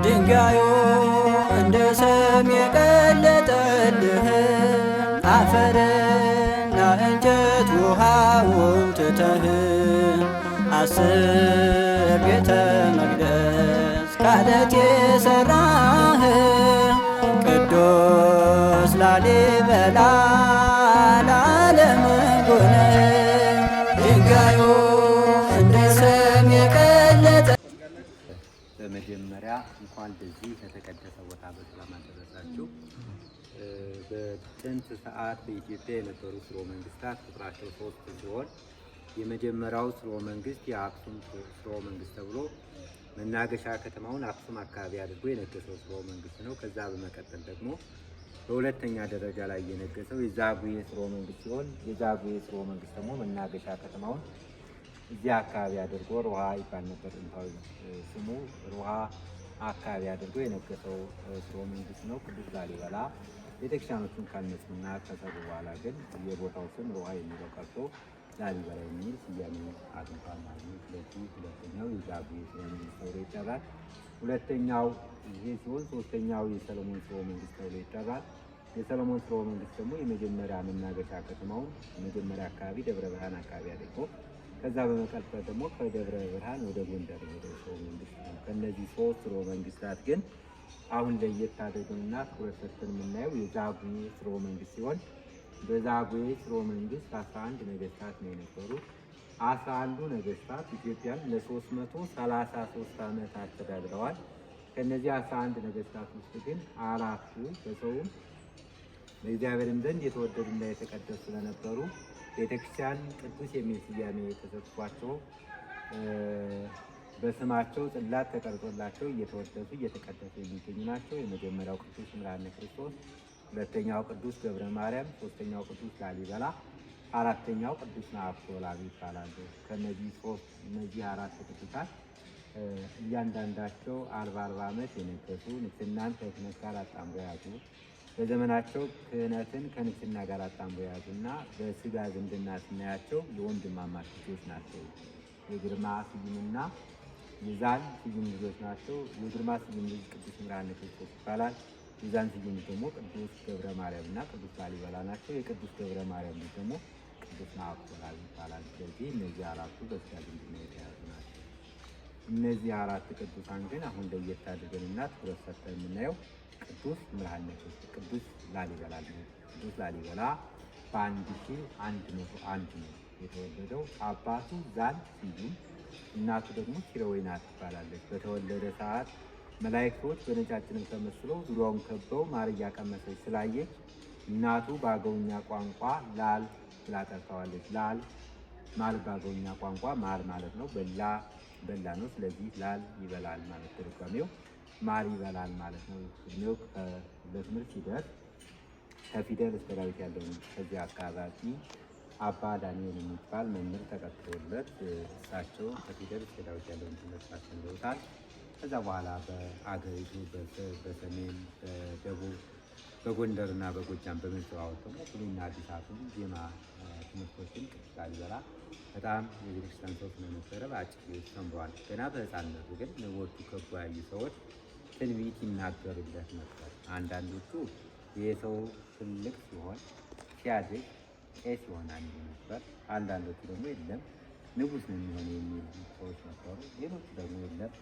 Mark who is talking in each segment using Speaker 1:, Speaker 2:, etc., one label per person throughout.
Speaker 1: ድንጋዩ እንደ ሰም የቀለጠልህ አፈርና እንጨት ውሃውን ትተህ 10 ቤተ መቅደስ ካለት የሰራህ ቅዱስ ላሊበላ ለዓለም ጉነህ ድንጋዩ እንደ ሰም የቀለጠ።
Speaker 2: በመጀመሪያ እንኳን ለዚህ ለተቀደሰ ቦታ በሰላም አደረሳችሁ። በጥንት ሰዓት በኢትዮጵያ የነበሩ ስርወ መንግስታት ቁጥራቸው ሶስት ሲሆን የመጀመሪያው ስርወ መንግስት የአክሱም ስርወ መንግስት ተብሎ መናገሻ ከተማውን አክሱም አካባቢ አድርጎ የነገሰው ስርወ መንግስት ነው። ከዛ በመቀጠል ደግሞ በሁለተኛ ደረጃ ላይ የነገሰው የዛጉዌ ስርወ መንግስት ሲሆን የዛጉዌ ስርወ መንግስት ደግሞ መናገሻ ከተማውን እዚያ አካባቢ አድርጎ ሮሃ ይባል ነበር ጥንታዊ ስሙ። ሮሃ አካባቢ አድርጎ የነገሰው ስርወ መንግስት ነው። ቅዱስ ላሊበላ ቤተክርስቲያኖቹን ካነጹና ከሰሩ በኋላ ግን የቦታው ስም ሮሃ የሚለው ቀርቶ ላሊበላ የሚል ስያሜ አግኝቷል ማለት ነው። ስለዚህ ሁለተኛው የዛጉዌ ስርወ መንግስት ተብሎ ይጠራል። ሁለተኛው ይሄ ሲሆን ሶስተኛው የሰለሞን ስርወ መንግስት ተብሎ ይጠራል። የሰለሞን ስርወ መንግስት ደግሞ የመጀመሪያ መናገሻ ከተማውን የመጀመሪያ አካባቢ ደብረ ብርሃን አካባቢ አድርጎ ከዛ በመቀጠል ደግሞ ከደብረ ብርሃን ወደ ጎንደር የሄደው ስርወ መንግስት ነው። ከነዚህ ሶስት ስርወ መንግስታት ግን አሁን ለየት አድርገንና ትኩረት ሰጥተን የምናየው የዛጉዌ ስርወ መንግስት ሲሆን በዛጉዌ ስርወ መንግስት 11 ነገስታት ነው የነበሩት። 11ዱ ነገስታት ኢትዮጵያን ለ333 ዓመት አስተዳድረዋል። ከነዚህ 11 ነገስታት ውስጥ ግን አራቱ በሰውም በእግዚአብሔርም ዘንድ የተወደዱና የተቀደሱ ስለነበሩ ቤተክርስቲያን ቅዱስ የሚል ስያሜ የተሰጥቷቸው በስማቸው ጽላት ተቀርጾላቸው እየተወደሱ እየተቀደሱ የሚገኙ ናቸው። የመጀመሪያው ቅዱስ ይምርሐነ ክርስቶስ፣ ሁለተኛው ቅዱስ ገብረ ማርያም፣ ሶስተኛው ቅዱስ ላሊበላ፣ አራተኛው ቅዱስ ነአኩቶ ለአብ ይባላሉ። ከነዚህ ሶስት እነዚህ አራት ቅዱሳን እያንዳንዳቸው 40 40 ዓመት የነገሱ፣ ንግስናን ከክህነት ጋር አጣምረው የያዙ፣ በዘመናቸው ክህነትን ከንግስና ጋር አጣምረው የያዙ እና በስጋ ዝምድና ስናያቸው የወንድማማች ልጆች ናቸው። የግርማ ስዩምና የዛን ስዩም ልጆች ናቸው። የግርማ ስዩም ልጅ ቅዱስ ይምርሐነ ክርስቶስ ይባላል። የዛን ስዩም ልጅ ደግሞ ቅዱስ ገብረ ማርያም እና ቅዱስ ላሊበላ ናቸው። የቅዱስ ገብረ ማርያም ልጅ ደግሞ ቅዱስ ነአኩቶ ለአብ ይባላል። ስለዚህ እነዚህ አራቱ በስጋ ዝምድና የተያዙ ናቸው። እነዚህ አራት ቅዱሳን ግን አሁን ለየት አድርገንና ትኩረት ሰጥተን የምናየው ቅዱስ ይምርሐነ ክርስቶስ ቅዱስ ላሊበላ ነው። ቅዱስ ላሊበላ በ1101 ነው የተወለደው። አባቱ ዛን ስዩም፣ እናቱ ደግሞ ኪረወይና ትባላለች። በተወለደ ሰዓት መላእክቶች በነጫጭ ልብስ ተመስለው ዙሪያውን ከበው ማር እያቀመሰች ስላየች እናቱ በአገውኛ ቋንቋ ላል ብላ ጠርታዋለች። ላል ማል በአገውኛ ቋንቋ ማር ማለት ነው። በላ በላ ነው። ስለዚህ ላል ይበላል ማለት ትርጓሜው ማር ይበላል ማለት ነው። እድሜው ለትምህርት ሲደርስ ከፊደል እስከ ዳዊት ያለውን ከዚያ አካባቢ አባ ዳንኤል የሚባል መምህር ተቀጥሮለት እሳቸው ከፊደል እስከ ዳዊት ያለውን ትምህርት አስተምረውታል። ከዛ በኋላ በአገሪቱ በሰሜን፣ በደቡብ፣ በጎንደርና በጎጃም በመዘዋወር ደግሞ ብሉይና አዲሳቱን ዜማ ትምህርቶችን ቅዱስ ላሊበላ በጣም የቤተክርስቲያን ሰው ስለነበረ በአጭር ጊዜ ተምሯል። ገና በሕፃንነቱ ግን ንቦቹ ከቦ ያዩ ሰዎች ትንቢት ይናገሩለት ነበር። አንዳንዶቹ ይህ ሰው ትልቅ ሲሆን ሲያድግ ቄስ ይሆናል ይሉ ነበር። አንዳንዶቹ ደግሞ የለም ንጉሥ ነው የሚሆነው የሚሉ ሰዎች ነበሩ። ሌሎቹ ደግሞ የለም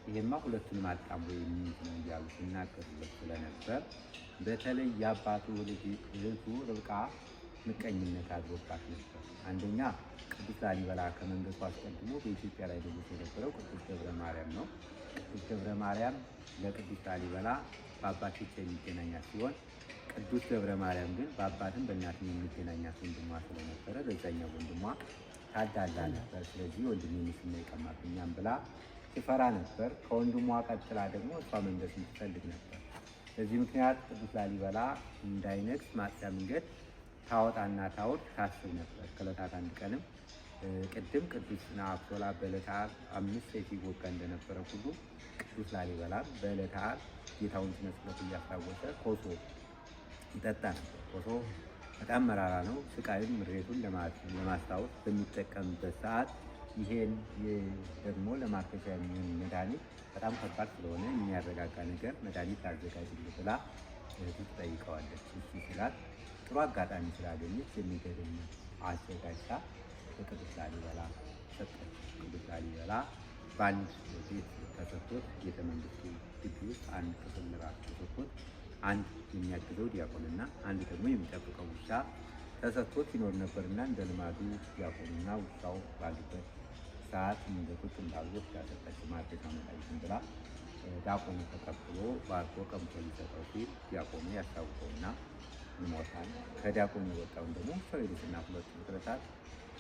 Speaker 2: ይሄማ ሁለቱንም አጣምሮ የሚይዝ ነው እያሉ ሲናገሩለት ስለነበር በተለይ የአባቱ ልጅ እህቱ ርብቃ ምቀኝነት አድሮባት ነበር። አንደኛ ቅዱስ ላሊበላ ከመንገሱ አስቀድሞ በኢትዮጵያ ላይ ንጉሥ የነበረው ቅዱስ ገብረ ማርያም ነው። ቅዱስ ገብረ ማርያም ለቅዱስ ላሊበላ በአባት ብቻ የሚገናኛት ሲሆን ቅዱስ ገብረ ማርያም ግን በአባትም በእናትም የሚገናኛት ወንድሟ ስለነበረ በዛኛው ወንድሟ ታዳላ ነበር። ስለዚህ ወንድሜ ንግስና ይቀማብኛም ብላ ትፈራ ነበር። ከወንድሟ ቀጥላ ደግሞ እሷ መንገስ ትፈልግ ነበር። በዚህ ምክንያት ቅዱስ ላሊበላ እንዳይነግስ ማጥፊያ መንገድ ታወጣና ታወርድ ታስብ ነበር። ከዕለታት አንድ ቀንም ቅድም ቅዱስ ነአኩቶ ለአብ በዕለተ ዓርብ 5 ሰይፍ ይወጋ እንደነበረ ሁሉ ቅዱስ ላሊበላ በዕለተ ዓርብ ጌታውን ስነ ስቅለት እያስታወሰ ኮሶ ይጠጣ ነበር። ኮሶ በጣም መራራ ነው። ስቃዩን ምሬቱን ለማስታወስ በሚጠቀምበት ሰዓት ይሄን ደግሞ ለማርከሻ የሚሆን መድኃኒት በጣም ከባድ ስለሆነ የሚያረጋጋ ነገር መድኃኒት አዘጋጅልህ ብላ እህቱ ትጠይቀዋለች። እሺ ሲላት ጥሩ አጋጣሚ ስላገኘች የሚገድል አዘጋጅታ ለቅዱስ ላሊበላ ሰጠች። ቅዱስ ላሊበላ በአንድ ቤት ተሰጥቶት ቤተ መንግስቱ ግቢ ውስጥ አንድ ክፍል ለራሱ ተሰጥቶት አንድ የሚያግዘው ዲያቆንና አንድ ደግሞ የሚጠብቀው ውሻ ተሰጥቶት ይኖር ነበርና እንደ ልማዱ ዲያቆኑና ውሻው ባሉበት ሰዓት እንደ ቁጭ እንዳሉ ወስዳ ሰጠችው። ማርከሻ መድኃኒቱን ብላ ዲያቆኑ ተቀብሎ ባርኮ ቀምሶ ሊሰጠው ሲል ዲያቆኑ ያስታውቀውና ይሞታል። ከዲያቆኑ የወጣውን ደግሞ ውሻው ይልስና ሁለቱ ፍጥረታት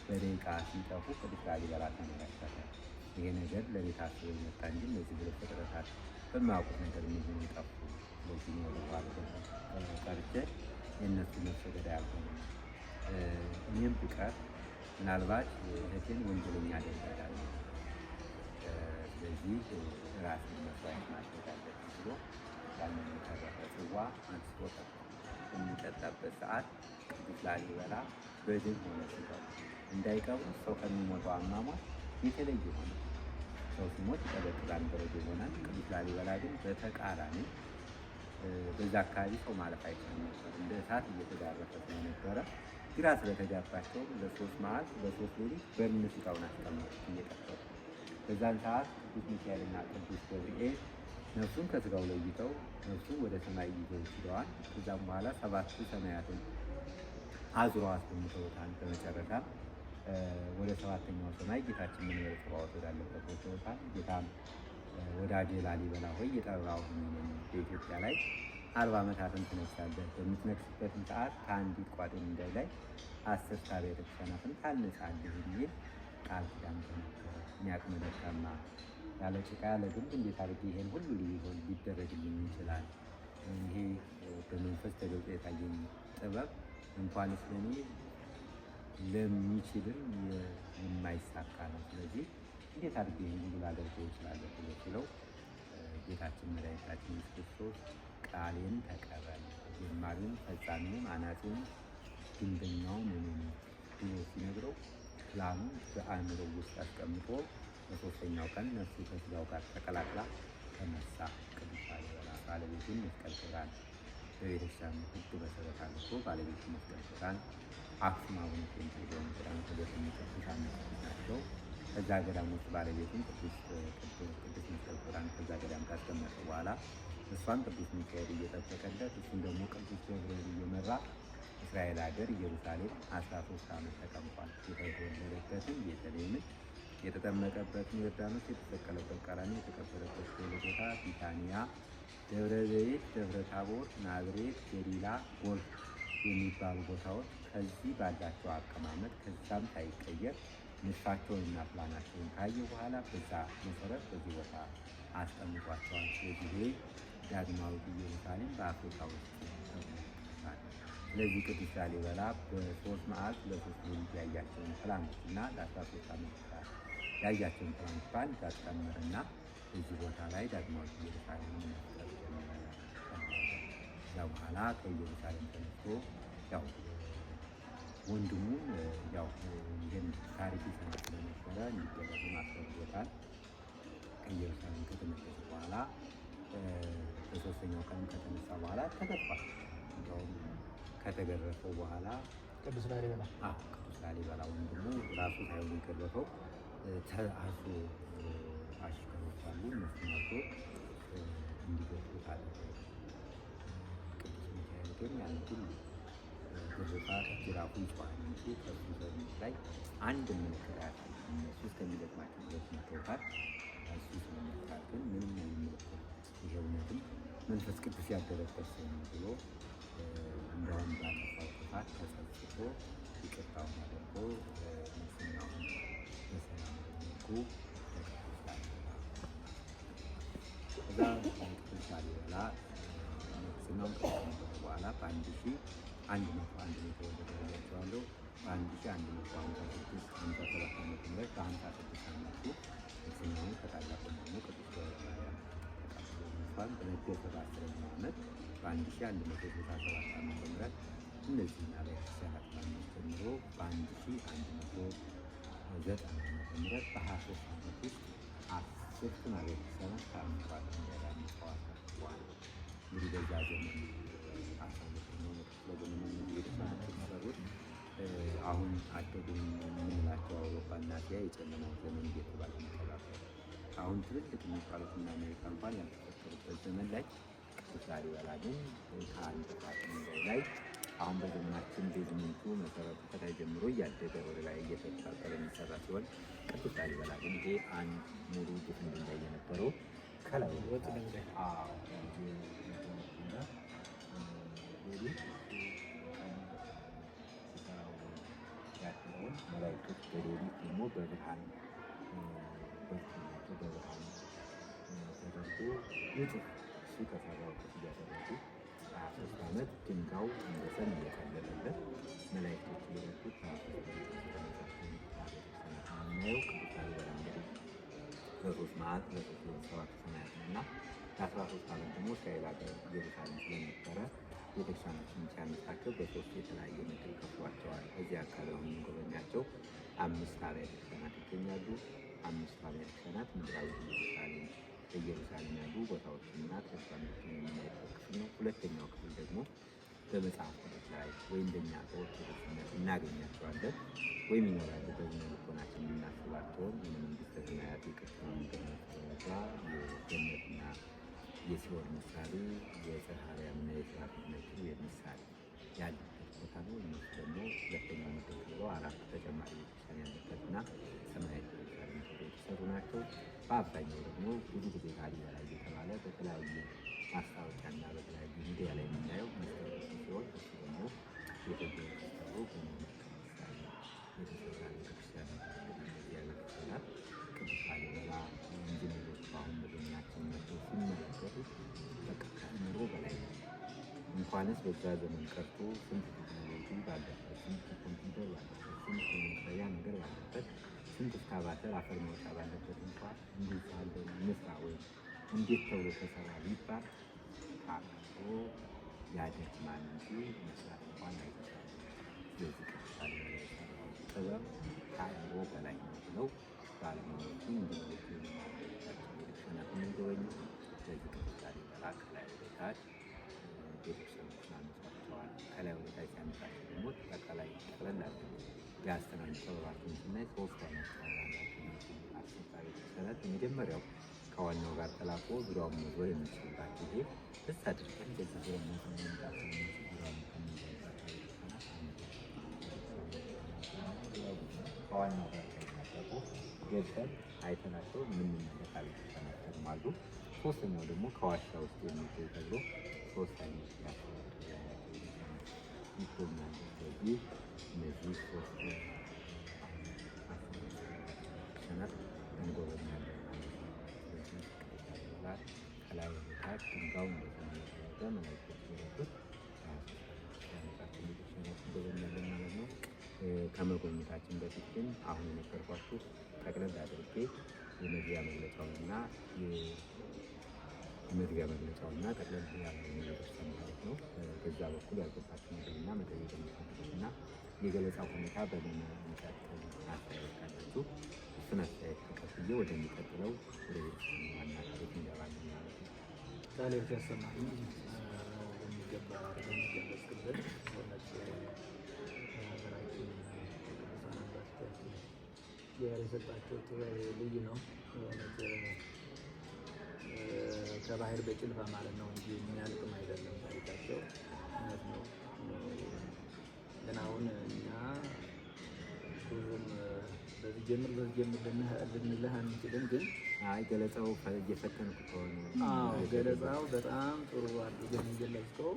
Speaker 2: በደቂቃ ሲጠፉ ቅዱስ ላሊበላ ተመለከተ። ይሄ ነገር ለቤት አስቦ የመጣ እንጂ እነዚህ ሁለት ፍጥረታት በማያውቁት ነገር እነዚህ ጠፉ። ስለዚህ እኔ ወደኋላ ቀርቼ የእነሱ ነፍሰ ገዳይ አልሆንም። እኔም ብቀር ምናልባት እህቴን ወንጀለኛ አደርጋታለሁ። ስለዚህ ራስን መስዋዕት ማድረግ አለብኝ ብሎ ያንን የተረፈ ጽዋ አንስቶ ጠጣ። በሚጠጣበት ሰዓት ቅዱስ ላሊበላ በድን ሆነ ስጋው እንዳይቀብሩ ሰው ከሚሞተው አሟሟት የተለየ ሆነ። ሰው ሲሞት ይቀዘቅዛል፣ በረዶ ይሆናል። ቅዱስ ላሊበላ ግን በተቃራኒ በዛ አካባቢ ሰው ማለፍ አይችልም ነበር። እንደ እሳት እየተዳረፈ ስለነበረ ግራ ስለተጋባቸው ለሶስት መዓልት በሶስት ሌሊት በድን ስጋውን አስቀመጡት እየጠበቁ። በዛን ሰዓት ቅዱስ ሚካኤልና ቅዱስ ገብርኤል ነፍሱን ከስጋው ለይተው ነፍሱን ወደ ሰማይ ይዘው ሂደዋል። ከዛም በኋላ ሰባቱ ሰማያትን አዙረው አስቀምጠውታል። በመጨረሻ ወደ ሰባተኛው ሰማይ ጌታችን መንበረ ጸባዖት ወዳለበት ወስደውታል። ጌታም ወዳጄ ላሊበላ ሆይ የጠራሁህ እኔ ነኝ፣ በኢትዮጵያ ላይ 40 ዓመታትን ትነግሳለህ። በምትነግስበትም ሰዓት ከአንዲት ቋጥኝ ድንጋይ ላይ 10 አብያተ ክርስቲያናትን ታንጻለህ የሚል ቃል ኪዳን ተናገረ። እኔ አቅመ ደካማ ያለ ጭቃ ያለ ግንብ እንዴት አድርጌ ይሄን ሁሉ ሊሆን ሊደረግልኝ ይችላል? ይሄ በመንፈስ ተገልጦ የታየኝ ጥበብ እንኳንስ ለእኔ ለሚችልም የማይሳካ ነው። ስለዚህ እንዴት አድርጌ ይሄን ሁሉ ላደርገው እችላለሁ ብሎ ሲለው ጌታችን መድኃኒታችን ኢየሱስ ክርስቶስ ቃሌን ተቀበል፣ ጀማሪውም ፈጻሚውም አናጺውም ግንበኛውም እኔ ነኝ ብሎ ሲነግረው ፕላኑ በአእምሮ ውስጥ አስቀምጦ በሶስተኛው ቀን ነፍሱ ከስጋው ጋር ተቀላቅላ ተነሳ። ቅዱስ ላሊበላ ባለቤቱን መስቀል ክብራን በቤተክርስቲያኑ ሕግ መሰረት አድርጎ ባለቤቱን መስቀል ክብራን አክሱም አቡነ ጴንጠሌዎን ገዳም ከዘጠኙ ቅዱሳን ናቸው። ከዛ ገዳም ውስጥ ባለቤቱን ቅዱስ መስቀል ክብራን ከዛ ገዳም ካስቀመጠ በኋላ እሷን ቅዱስ ሚካኤል እየጠበቀለት እሱን ደግሞ ቅዱስ ገብርኤል እየመራ እስራኤል ሀገር ኢየሩሳሌም 13 ዓመት ተቀምጧል። ጌታ የተወለደበትን ቤተልሔምን፣ የተጠመቀበትን ዮርዳኖስ፣ የተሰቀለበት ቀራንዮ፣ የተቀበረበት ጎልጎታ፣ ቢታንያ፣ ደብረ ዘይት፣ ደብረ ታቦር፣ ናዝሬት፣ ገሊላ፣ ጎልፍ የሚባሉ ቦታዎች ከዚህ ባላቸው አቀማመጥ ከዛም ሳይቀየር ንድፋቸውንና ፕላናቸውን ካየ በኋላ በዛ መሰረት በዚህ ቦታ አስቀምጧቸዋል። ስለዚህ ይሄ ዳግማዊት ኢየሩሳሌም በአፍሪካ ውስጥ ተብሎ ይጠራል። ስለዚህ ቅዱስ ላሊበላ በሶስት መዓልት ለሶስት ሌሊት ያያቸውን ፕላኖች እና ለ13 ዓመት ያያቸውን ፕላኖች በአንድ አስቀምርና እዚህ ቦታ ላይ ዳግማዊት ኢየሩሳሌምን መፍጠር ጀመረ። ከዛ በኋላ ከኢየሩሳሌም ተነስቶ ያው ወንድሙም ያው ይህን ታሪክ ይሰማ ስለነበረ እንዲደረግ አስደርጎታል። ከኢየሩሳሌም ከተመለሰ በኋላ በሶስተኛው ቀን ከተነሳ በኋላ ተገርፏል። እንዲያውም ከተገረፈው በኋላ
Speaker 3: ቅዱስ ላሊበላ
Speaker 2: ቅዱስ ላሊበላ ወንድሙ ራሱ ሳይሆን የገረፈው አዞ አሽከሮች አሉ። እነሱን አዞ እንዲገርፉት አደረገ። ቅዱስ ሚካኤል ግን ያን ሁሉ ግርፋት ጅራፉ ይጮሃል እንጂ ከሱ ሰውነት ላይ አንድ ምልክት አያሳይም። እነሱ እስከሚደክማቸው ድረስ መተውታል። እሱ ስለመታ ግን ምንም ምልክት ይሄ እውነትም መንፈስ ቅዱስ ያደረበት ሰው ነው ብሎ እንደውም ባጠፋው ጥፋት ተጸጽቶ ይቅርታውን አድርጎ ንጽሕናውን በሰላማዊ መልኩ ለቅዱስ ላሊበላ ከዛ ቅዱስ ላሊበላ ንግስናውን ከተቀበለ በኋላ በ1101 ነው የተወለደው ብያቸዋለሁ። በ1156 57 ዓመተ ምህረት በ56 ዓመቱ ንግስናውን ከታላቅ ወንድሙ ቅዱስ ገብረ ማርያም ተቀብሎ ነግሷል። በነገሰ በ10ኛው ዓመት በ1167 ዓመተ ምህረት እነዚህን አብያተ ክርስቲያናት ማነጽ ጀምሮ በ11 ዓመተ ምህረት በ23 ዓመት ውስጥ 10ቱን አብያተ ክርስቲያናት ከአንኳር ድንጋይ ላይ አንጸዋል። እንግዲህ በዛ ዘመን 12ኛው መቶ ክፍለ ዘመን ቤተክርስቲያናት የተሰሩት አሁን አደጉ የምንላቸው አውሮፓና እስያ የጨለማው ዘመን እየተባለ የሚጠራበት አሁን ትልልቅ የሚባሉት እና አሜሪካ እንኳን ያልተፈጠሩበት ዘመን ላይ ቅዱስ ላሊበላ ግን ከአንድ ድንጋይ ላይ አሁን በዘመናችን basement ኡ መሰረቱ ከታች ጀምሮ እያደገ ወደ ላይ እየተጠቃቀለ የሚሰራ ሲሆን ቅዱስ ላሊበላ ግን ይሄ አንድ ሙሉ ድፍን ድንጋይ የነበረው ከላይ
Speaker 3: ወጥ ድንጋይ
Speaker 2: ያደረውን መላእክቶች በሌሊት ደግሞ በብርሃን በርቶላቸው በብርሃን ተደርጎ እጥፍ እሱ ከሰራው እጥፍ እያደረጉ 23 ዓመት ድንጋዩ እንደ ሰም እየቀለጠለት መላእክቶች እየረዱት 23 ዓመት ቤተክርስቲያናት የምናየው ቅዱስ ላሊበላ እንግዲህ በሶስት መዓልት በሶስት ሰባቱ ሰማያት ነው እና ለ13 ዓመት ደግሞ እስራኤል ሀገር ኢየሩሳሌም ስለነበረ ቤተክርስቲያኖችን ሲያነሳቸው በሶስት የተለያየ ምድብ ከፍሏቸዋል። እዚህ አካባቢ አሁን የምንጎበኛቸው 5 አብያተ ክርስቲያናት ይገኛሉ። 5ቱ አብያተ ክርስቲያናት ምድራዊ ኢየሩሳሌም በኢየሩሳሌም ያሉ ቦታዎችንና ክርስቲያኖችን የምናይበት ክፍል ነው። ሁለተኛው ክፍል ደግሞ በመጽሐፍ ቅዱስ ላይ ወይም በእኛ በኦርቶዶክስነት እናገኛቸዋለን ወይም ይኖራሉ በዝነ ልቦናችን የምናስባቸውን የመንግስተ ሰማያት የቅዱሳን መገኛ የገነትና የሲኦል ምሳሌ የጽርሐ አርያምና የጽርሐ ምሳሌ ያለበት ቦታ ነው። እነሱ ደግሞ ሁለተኛው ምድብ ተብለው 4 ተጨማሪ ቤተክርስቲያን ያለበት እና ሰማያዊ ኢየሩሳሌም ተብለው የተሰሩ ናቸው። በአብዛኛው ደግሞ ብዙ ጊዜ ላሊበላ እየተባለ በተለያዩ ማስታወቂያና በተለያዩ ሚዲያ ላይ የምናየው መስቀል ሲሆን እሱ ደግሞ ቤተ ጊዮርጊስ ተብሎ በመስቀል ምሳሌ የተሰራ ቤተክርስቲያን ነው። እንግዲህ እነዚህ ቤተክርስቲያናት ቅዱስ ላሊበላ ኢንጂነሮች አሁን በዘመናችን መጥተው ሲመለከቱት በቃ ከአእምሮ በላይ ነው። እንኳንስ በዛ ዘመን ቀርቶ ስንት ቴክኖሎጂ ባለበት፣ ስንት ኮምፒውተር ባለበት፣ ስንት የመቅረያ ነገር ባለበት፣ ስንት እስካቫተር አፈር ማውጫ ባለበት እንኳ እንዴት ያለ እንስራ ወይም እንዴት ተብሎ ተሰራ ቢባል ከአእምሮ ያደክማል እንጂ መስራት እንኳን አይቻልም። ስለዚህ ቅዱስ ላሊበላ የሰራው ጥበብ ከአእምሮ በላይ ነው ብለው ባለሙያዎቹ ኢንጂነሮቹ የሚናገሩባቸው ቤተክርስቲያናት የምንጎበኘው። ስለዚህ ቅዱስ ላሊበላ ከላይ ወደ ታች ቤተክርስቲያኖችን አንጿቸዋል። ከላይ ወደ ታች ሲያነጻቸው ደግሞ ጠቅላይ ጠቅለል አድርገን የአስተናን ጥበባቸውን ስናይ 3 አይነት ጥበብ አላቸው እነዚህ 10 ቤተክርስቲያናት። የመጀመሪያው ከዋናው ጋር ተላቆ ዙሪያውን መዞር የምንችልባቸው ይሄ ደስ አድርገን በዚህ ዙሪያ መምጣት ስለምንችል ዙሪያውን ከምንዞርባቸው ቤተክርስቲያናት አንዱ ከዋናው ጋር ሳይጣበቁ ገብተን አይተናቸው የምንመለስ ቤተክርስቲያናት ደግሞ አሉ። ሶስተኛው ደግሞ ከዋሻ ውስጥ የሚገኝ ተብሎ 3 አይነት ያላቸው ቤተክርስቲያናት ይገኛሉ። ስለዚህ እነዚህ 3 ቤተክርስቲያናት እንጎበኛለን ማለት ነው። ስለዚህ ቅዱስ ላሊበላ ከላይ ወደ ታች ድንጋዩ እንደተመለከተ መላእክቶች የረዱት ያነጻቸው ቤተክርስቲያናት እንጎበኛለን ማለት ነው። ከመጎብኘታችን በፊት ግን አሁን የነገርኳችሁ ጠቅለል አድርጌ የመግቢያ መግለጫውንና የመግቢያ መግለጫውና ጠቅለል ያለው የቤተክርስቲያን ማለት ነው። በዛ በኩል ያልገባችሁ ነገርና መጠየቅ የምትፈልጉትና የገለጻው ሁኔታ በምን የሚቀጥል አስተያየት ካላችሁ እሱን አስተያየት ተቀብዬ ወደሚቀጥለው ወደ ቤተክርስቲያኑ ዋና ታሪክ እንገባለን ማለት ነው።
Speaker 3: ቃለ ሕይወት ያሰማልን በሚገባ አድርገን የገለጽክልን በእውነት ሀገራችን ቅዱሳን አባቶቻችን እግዚአብሔር የሰጣቸው ጥበብ ልዩ ነው። በእውነት ከባህር በጭልፋ ማለት ነው እንጂ የሚያልቅም አይደለም ታሪካቸው። እውነት ነው። ግን አሁን እኛ ብዙም በዚህ ጀምር በዚህ ጀምር ልንልህ አንችልም። ግን
Speaker 2: አይ ገለጻው እየፈተንኩ ከሆነ
Speaker 3: አዎ ገለጻው በጣም ጥሩ አድርገን የገለጽከው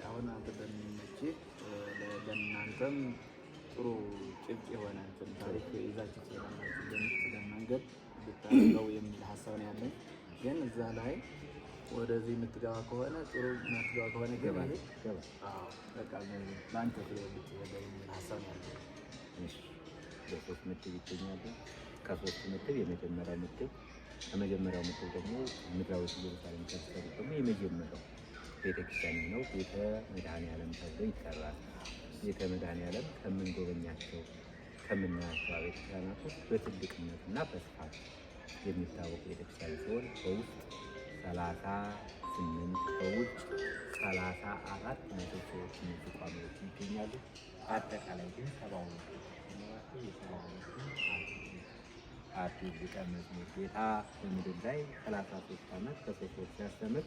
Speaker 3: አሁን አንተ በሚመችህ ለእናንተም ጥሩ ጭብጥ የሆነ እንትን ታሪክ ይዛችሁ ስለመጣችሁ በምትችለን መንገድ ብታደርገው የሚል ሀሳብ ነው ያለኝ። ግን እዛ ላይ ወደዚህ የምትገባ ከሆነ ጥሩ የምትገባ ከሆነ ግን ይሄ አዎ በቃ በአንተ ብትሄደው የሚል ሀሳብ ነው ያለኝ።
Speaker 2: እሺ በሶስት ምድብ ይገኛሉ። ከሶስቱ ምድብ የመጀመሪያው ምድብ ከመጀመሪያው ምድብ ደግሞ ምድራዊት ኢየሩሳሌም ከተሰሩት ደግሞ የመጀመሪያው ቤተክርስቲያን ነው። ቤተ መድኃኔዓለም ተብሎ ይጠራል። ቤተ መድኃኔዓለም ከምንጎበኛቸው ከምናያቸው አብያተ ክርስቲያናት ውስጥ በትልቅነትና በስፋት የሚታወቅ ቤተክርስቲያን ሲሆን በውስጥ 38 በውጭ 34 ምሰሶዎች እነዚህ ቋሚዎች ይገኛሉ። አጠቃላይ ግን 72 ሲኖራቸው የ72ቱ አርድእት ሊቀ መዝሙር ጌታ በምድር ላይ 33 ዓመት ከ3 ወር ሲያስተምር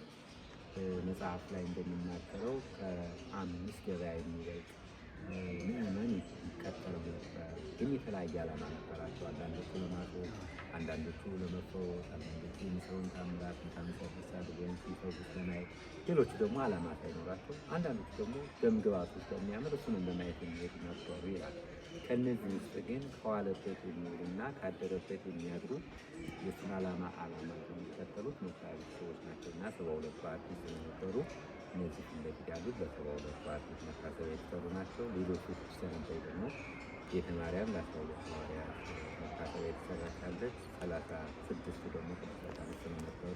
Speaker 2: መጽሐፍ ላይ እንደሚናገረው ከ5 ገበያ የሚበልጥ ምዕመን ይከተለው ነበር። ግን የተለያየ ዓላማ ነበራቸው። አንዳንዶቹ ለማጾም፣ አንዳንዶቹ ለመፈወስ፣ አንዳንዶቹ የሚሰውን ታምራት ሲያድር ወይም ሲፈውስ ለማየት፣ ሌሎቹ ደግሞ ዓላማ ሳይኖራቸው፣ አንዳንዶቹ ደግሞ ደምግባቱ ስለሚያምር እሱን ለማየት የሚሄዱ ነበሩ ይላል። ከእነዚህ ውስጥ ግን ከዋለበት የሚውሉና ካደረበት የሚያድሩ የእሱን ዓላማ የሚከተሉት 120 ሰዎች ናቸው እና 72ቱ አርድእት ስለነበሩ እነዚህ ፊት ለፊት ያሉት በ72ቱ አርድእት መታሰቢያ የተሰሩ ናቸው። ሌሎቹ ቤተክርስቲያናት ላይ ደግሞ ቤተ ማርያም ለ12 ሐዋርያት መታሰቢያ የተሰራች አለች። 36ቱ ደግሞ ቅዱሳት አንስት ስለነበሩ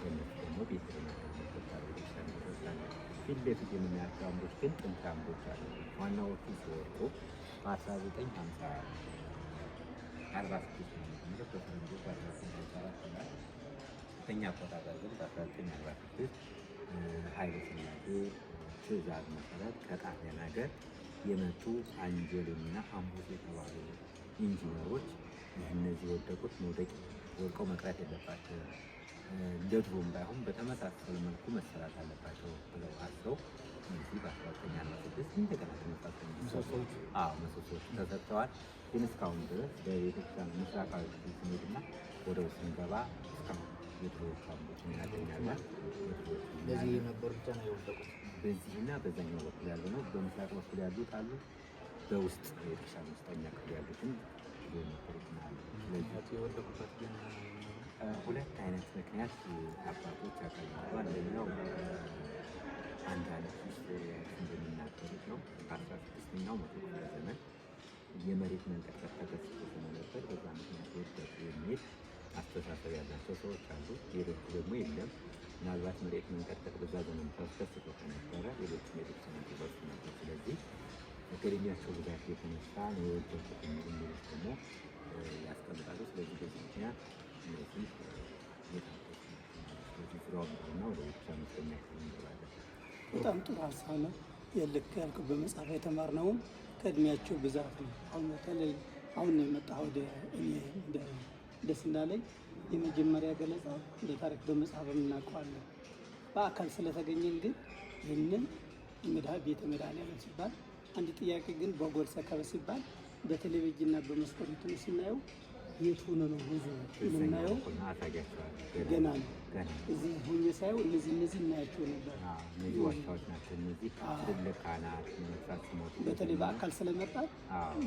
Speaker 2: ለእነሱ ደግሞ ቤተ ማርያም የምትባል ቤተክርስቲያን ተሰርታለች። ፊት ለፊት የምናያቸው አምዶች ግን ጥንት አምዶች አሉ። ዋናዎቹ ሲወድቁ በ1946 ዓመተ ምህረት በፈረንጆች በ1954 እና በእኛ አቆጣጠር ግን በ1946 ኃይለ ሥላሴ ትእዛዝ መሰረት ከጣሊያን ሀገር የመጡ አንጀሎና አምቦስ የተባሉ ኢንጂነሮች እነዚህ የወደቁት መውደቅ ወድቀው መቅረት የለባቸውም፣ እንደ ድሮም ባይሆን በተመሳሰለ መልኩ መሰራት አለባቸው ብለው አስበው እነዚህ በ1946 እንደገና ተመሳሳይ ምሰሶዎቹ ተሰርተዋል። ግን እስካሁን ድረስ በቤተክርስቲያን ምስራቃዊ ክፍል ስንሄድና ወደ ውስጥ ስንገባ እስካሁን የድሮዎቹ አምዶች እናገኛለን።
Speaker 3: በዚህ የነበሩ ብቻ ነው የወደቁት።
Speaker 2: በዚህና በዛኛው በኩል ያሉ ነው። በምስራቅ በኩል ያሉት አሉ። በውስጥ ቤተክርስቲያን ውስጠኛ ክፍል ያሉትን የነበሩት አሉ። ስለዚህ
Speaker 3: የወደቁበት ግን
Speaker 2: ሁለት አይነት ምክንያት አባቶች ያቀርባሉ። አንደኛው አንዳንድ historians እንደሚናገሩት ነው በ16ኛው መቶ ክፍለ ዘመን የመሬት መንቀጥቀጥ ተከስቶ ስለነበር በዛ ምክንያት ወደቁ የሚል አስተሳሰብ ያላቸው ሰዎች አሉ። ሌሎቹ ደግሞ የለም፣ ምናልባት መሬት መንቀጥቀጥ በዛ ዘመን ተከስቶ ከነበረ ሌሎቹ ቤተክርስቲያናት ይፈርሱ ነበር። ስለዚህ ከእድሜያቸው ብዛት የተነሳ ነው የወደቁት የሚሉት ደግሞ ያስቀምጣሉ። ስለዚህ በዚህ ምክንያት እነዚህ የታደሱ ናቸው ማለት ነው። ስለዚህ ዙሪያውን እና ወደ ቤተክርስቲያን ውስጠኛ ክፍል እንገባለን።
Speaker 4: በጣም ጥሩ ሀሳብ ነው። የልክ ያልኩት በመጽሐፍ የተማርነውም ከእድሜያቸው ብዛት ነው። አሁን በተለይ አሁን ነው የመጣ ወደ እኔ ደስ እንዳለኝ የመጀመሪያ ገለጻ እንደ ታሪክ በመጽሐፍ እናውቀዋለን። በአካል ስለተገኘን ግን ይህንን ቤተ መድኃኔዓለም ሲባል አንድ ጥያቄ ግን በጎል ሰከበ ሲባል በቴሌቪዥንና በመስኮት እንትኑ ስናየው የት ሆኖ ነው ብዙ የምናየው? ገና ነው። እዚህ ሆኜ ሳየው እነዚህ እናያቸው ነበር።
Speaker 2: እነዚህ ዋሻዎች ናቸው። እነዚህ ትልልቅ ካህናት መነኮሳት ሲሞቱ
Speaker 4: በተለይ በአካል ስለመጣ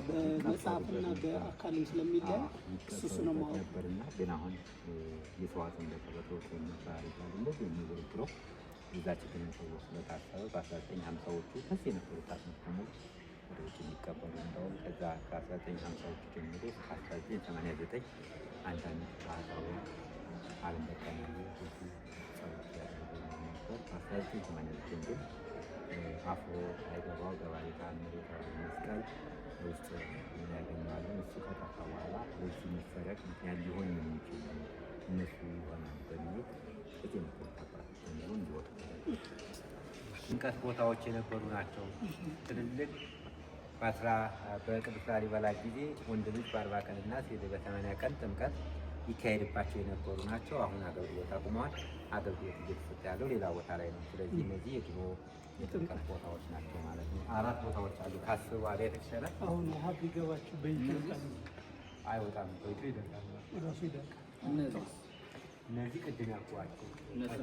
Speaker 4: በመጽሐፍና በአካልም ስለሚለያይ እሱ ነው ማወቅ
Speaker 2: ነበርና ግን አሁን የሰው አጽም በተፈጥሮ ነበር ይባል እንደዚህ የሚወርድረው እዛ ችግር መፈወስ ስለታሰበ በ1950ዎቹ ከዚህ የነበሩት አጽሞች በሙሉ ወደ ውጭ የሚቀበሉ እንደውም ከዛ ከ1950ዎቹ ጀምሮ እስከ 1989 አንዳንድ ባህታውያን ዓለም በቃኝ ብዙ ጸሎት ያደርጉ ነበር። በ1989 ግን አፍሮ አይገባው ገባሬ ተአምር የተባለ መስቀል ውስጥ እናገኘዋለን። እሱ ከጠፋ በኋላ ለዚህ መሰረቅ ምክንያት ሊሆን የሚችል እነሱ ይሆናል በሚል እዚህ የነበሩት አባቶች በሙሉ እንዲወጡ ተደርጓል። ጥምቀት ቦታዎች የነበሩ ናቸው። ትልልቅ በቅዱስ ላሊበላ ጊዜ ወንድ ልጅ በ40 ቀንና ሴት በ80 ቀን ጥምቀት ይካሄድባቸው የነበሩ ናቸው። አሁን አገልግሎት አቁመዋል። አገልግሎት እየተሰጠ ያለው ሌላ ቦታ ላይ ነው። ስለዚህ እነዚህ የድሮ የጥምቀት ቦታዎች ናቸው ማለት ነው። 4 ቦታዎች አሉ ከ10 አብያተ ክርስቲያናት።
Speaker 4: አሁን ውሃ ቢገባቸው በይደርቃል፣
Speaker 2: አይወጣም፣ ቆይቶ ይደርቃል፣
Speaker 4: ራሱ ይደርቃል።
Speaker 2: እነዚህ ቅድም ያልኳቸው
Speaker 3: እነሱ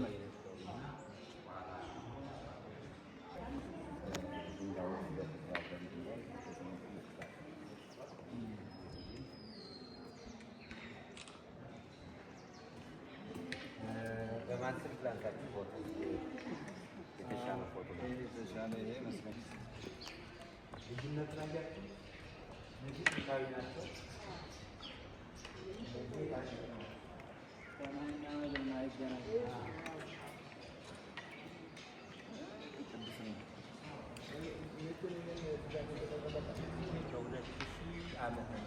Speaker 2: በማን ስልክ ላንሳችሁ ፎቶ? የተሻለ ፎቶ ልዩነቱን አያችሁ? እነዚህ ጥንታዊ ናቸው። በ2000 ዓመተ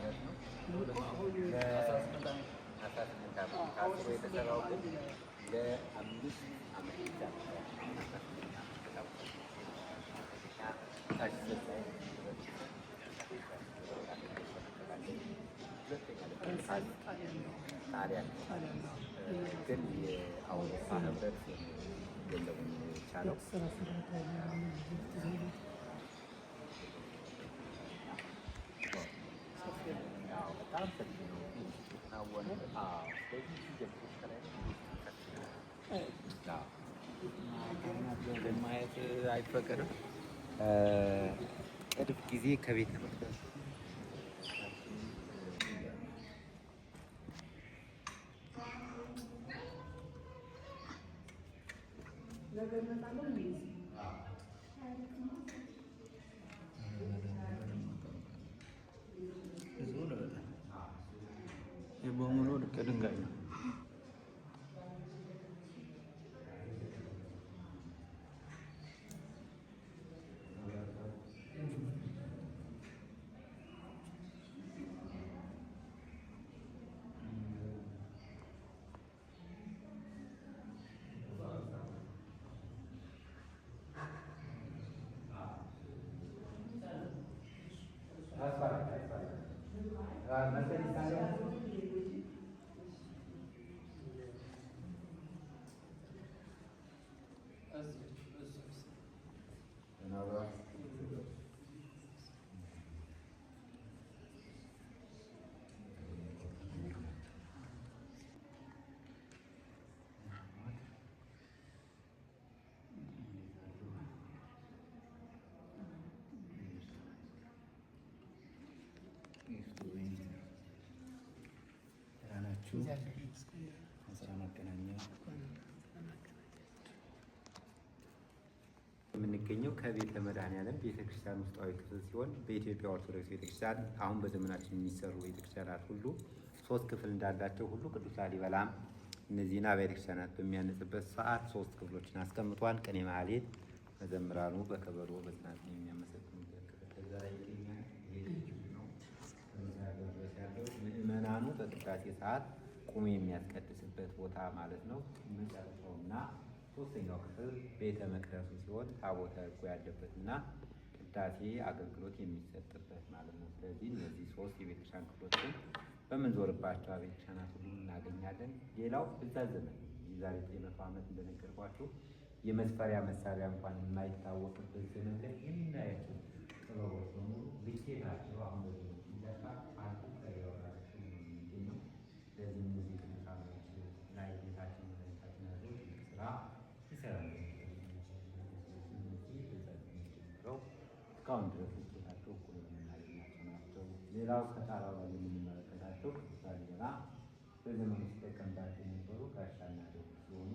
Speaker 2: ለ5 ዓመት ብቻ ነበር። ታች ስልሳ
Speaker 4: ፈረንሳይ፣ ጣሊያን ነው።
Speaker 2: ጣሊያን
Speaker 4: ጣሊያን ነው።
Speaker 2: ግን የአውሮፓ ህብረት ገንዘቡን የቻለው
Speaker 4: የተሰራ ስራ ታዲያ ሰፊ ነው።
Speaker 2: በጣም ሰፊ ነው። የተከናወነ ስለዚህ ሲጀምሩ ከላይ ሰፊ ነው።
Speaker 3: ማየት አይፈቀድም።
Speaker 2: ቅርብ ጊዜ ከቤተ መቅደሱ
Speaker 4: ነገ እንመጣለን እንዴ?
Speaker 3: ብዙ ነው በጣም። ይህ በሙሉ ልክ ድንጋይ ነው። ደህና ናችሁ? ስራ መገናኛ
Speaker 2: የምንገኘው ከቤተ መድኃኔዓለም ቤተክርስቲያን ውስጣዊ ክፍል ሲሆን በኢትዮጵያ ኦርቶዶክስ ቤተክርስቲያን አሁን በዘመናችን የሚሰሩ ቤተክርስቲያናት ሁሉ ሶስት ክፍል እንዳላቸው ሁሉ ቅዱስ ላሊበላም እነዚህን አብያተ ክርስቲያናት በሚያነጽበት ሰዓት ሶስት ክፍሎችን አስቀምጧል። ቅኔ ማህሌት፣ መዘምራኑ በከበሮ በጽናጽል የሚያመሰግኑበት ክፍል ከዛ ላይ ይገኛል። ይሄ ነው። ድረስ ያለው ምዕመናኑ በቅዳሴ ሰዓት ቁሞ የሚያስቀድስበት ቦታ ማለት ነው። መጨረሻውና ሶስተኛው ክፍል ቤተ መቅደሱ ሲሆን ታቦተ ሕጉ ያለበትና ቅዳሴ አገልግሎት የሚሰጥበት ማለት ነው። ስለዚህ እነዚህ ሶስት የቤተክርስቲያን ክፍሎችን በምንዞርባቸው አብያተ ክርስቲያናት ሁሉ እናገኛለን። ሌላው በዛ ዘመን የዛሬ 900 ዓመት እንደነገርኳችሁ የመስፈሪያ መሳሪያ እንኳን የማይታወቅበት ዘመን ላይ የምናያቸው ጥበቦች በሙሉ ልኬታቸው አሁን በዘመኑ ሲለካ አንዱ ከሌላው ጋር እኩል ነው የሚገኘው። ስለዚህ እነዚህ ቅዱሳኖች ላይ ጌታችን መድኃኒታችን ያለው ትልቅ ስራ ይሰራል። እነዚህ በዛ ዘመን ጀምረው እስካሁን ድረስ ልኬታቸው እኩል የምናገኛቸው ናቸው። ሌላው ከጣራው ላይ የምንመለከታቸው ቅዱስ ላሊበላ በዘመኑ ሲጠቀምባቸው የነበሩ ጋሻና ደቡብ ሲሆኑ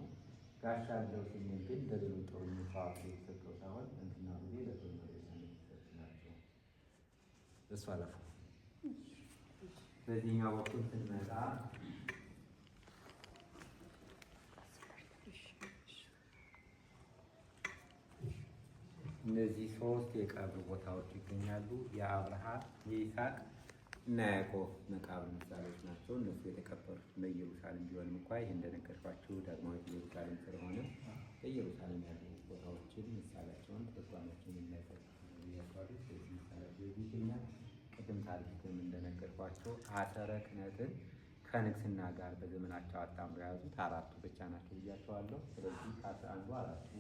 Speaker 2: ጋሻ አለው ስንል ግን ለሌሎች ጦርኞች ተዋግቶ የተሰጠው ሳይሆን ጥንትና ጊዜ ለጦር መሪዎች የሚሰጡ ናቸው። እሱ አለፉ። በዚህኛው በኩል ስንመጣ እነዚህ ሶስት የቀብር ቦታዎች ይገኛሉ። የአብርሃም፣ የይስሐቅ እና ያዕቆብ መቃብር ምሳሌዎች ናቸው። እነሱ የተቀበሩት በኢየሩሳሌም ቢሆንም እንኳ ይህ እንደነገርኳችሁ ዳግማዊት ኢየሩሳሌም ስለሆነ በኢየሩሳሌም ያሉ ቦታዎችን ምሳሌያቸውን ትርጓሜያቸውን የሚያሳይ ያሉ ስለዚህ ምሳሌያቸው ይገኛል። ቅድም ታሪክም እንደነገርኳቸው አሰረ ክህነትን ከንግስና ጋር በዘመናቸው አጣምረው የያዙት አራቱ ብቻ ናቸው ብያቸዋለሁ። ስለዚህ ከ11ዱ አራቱ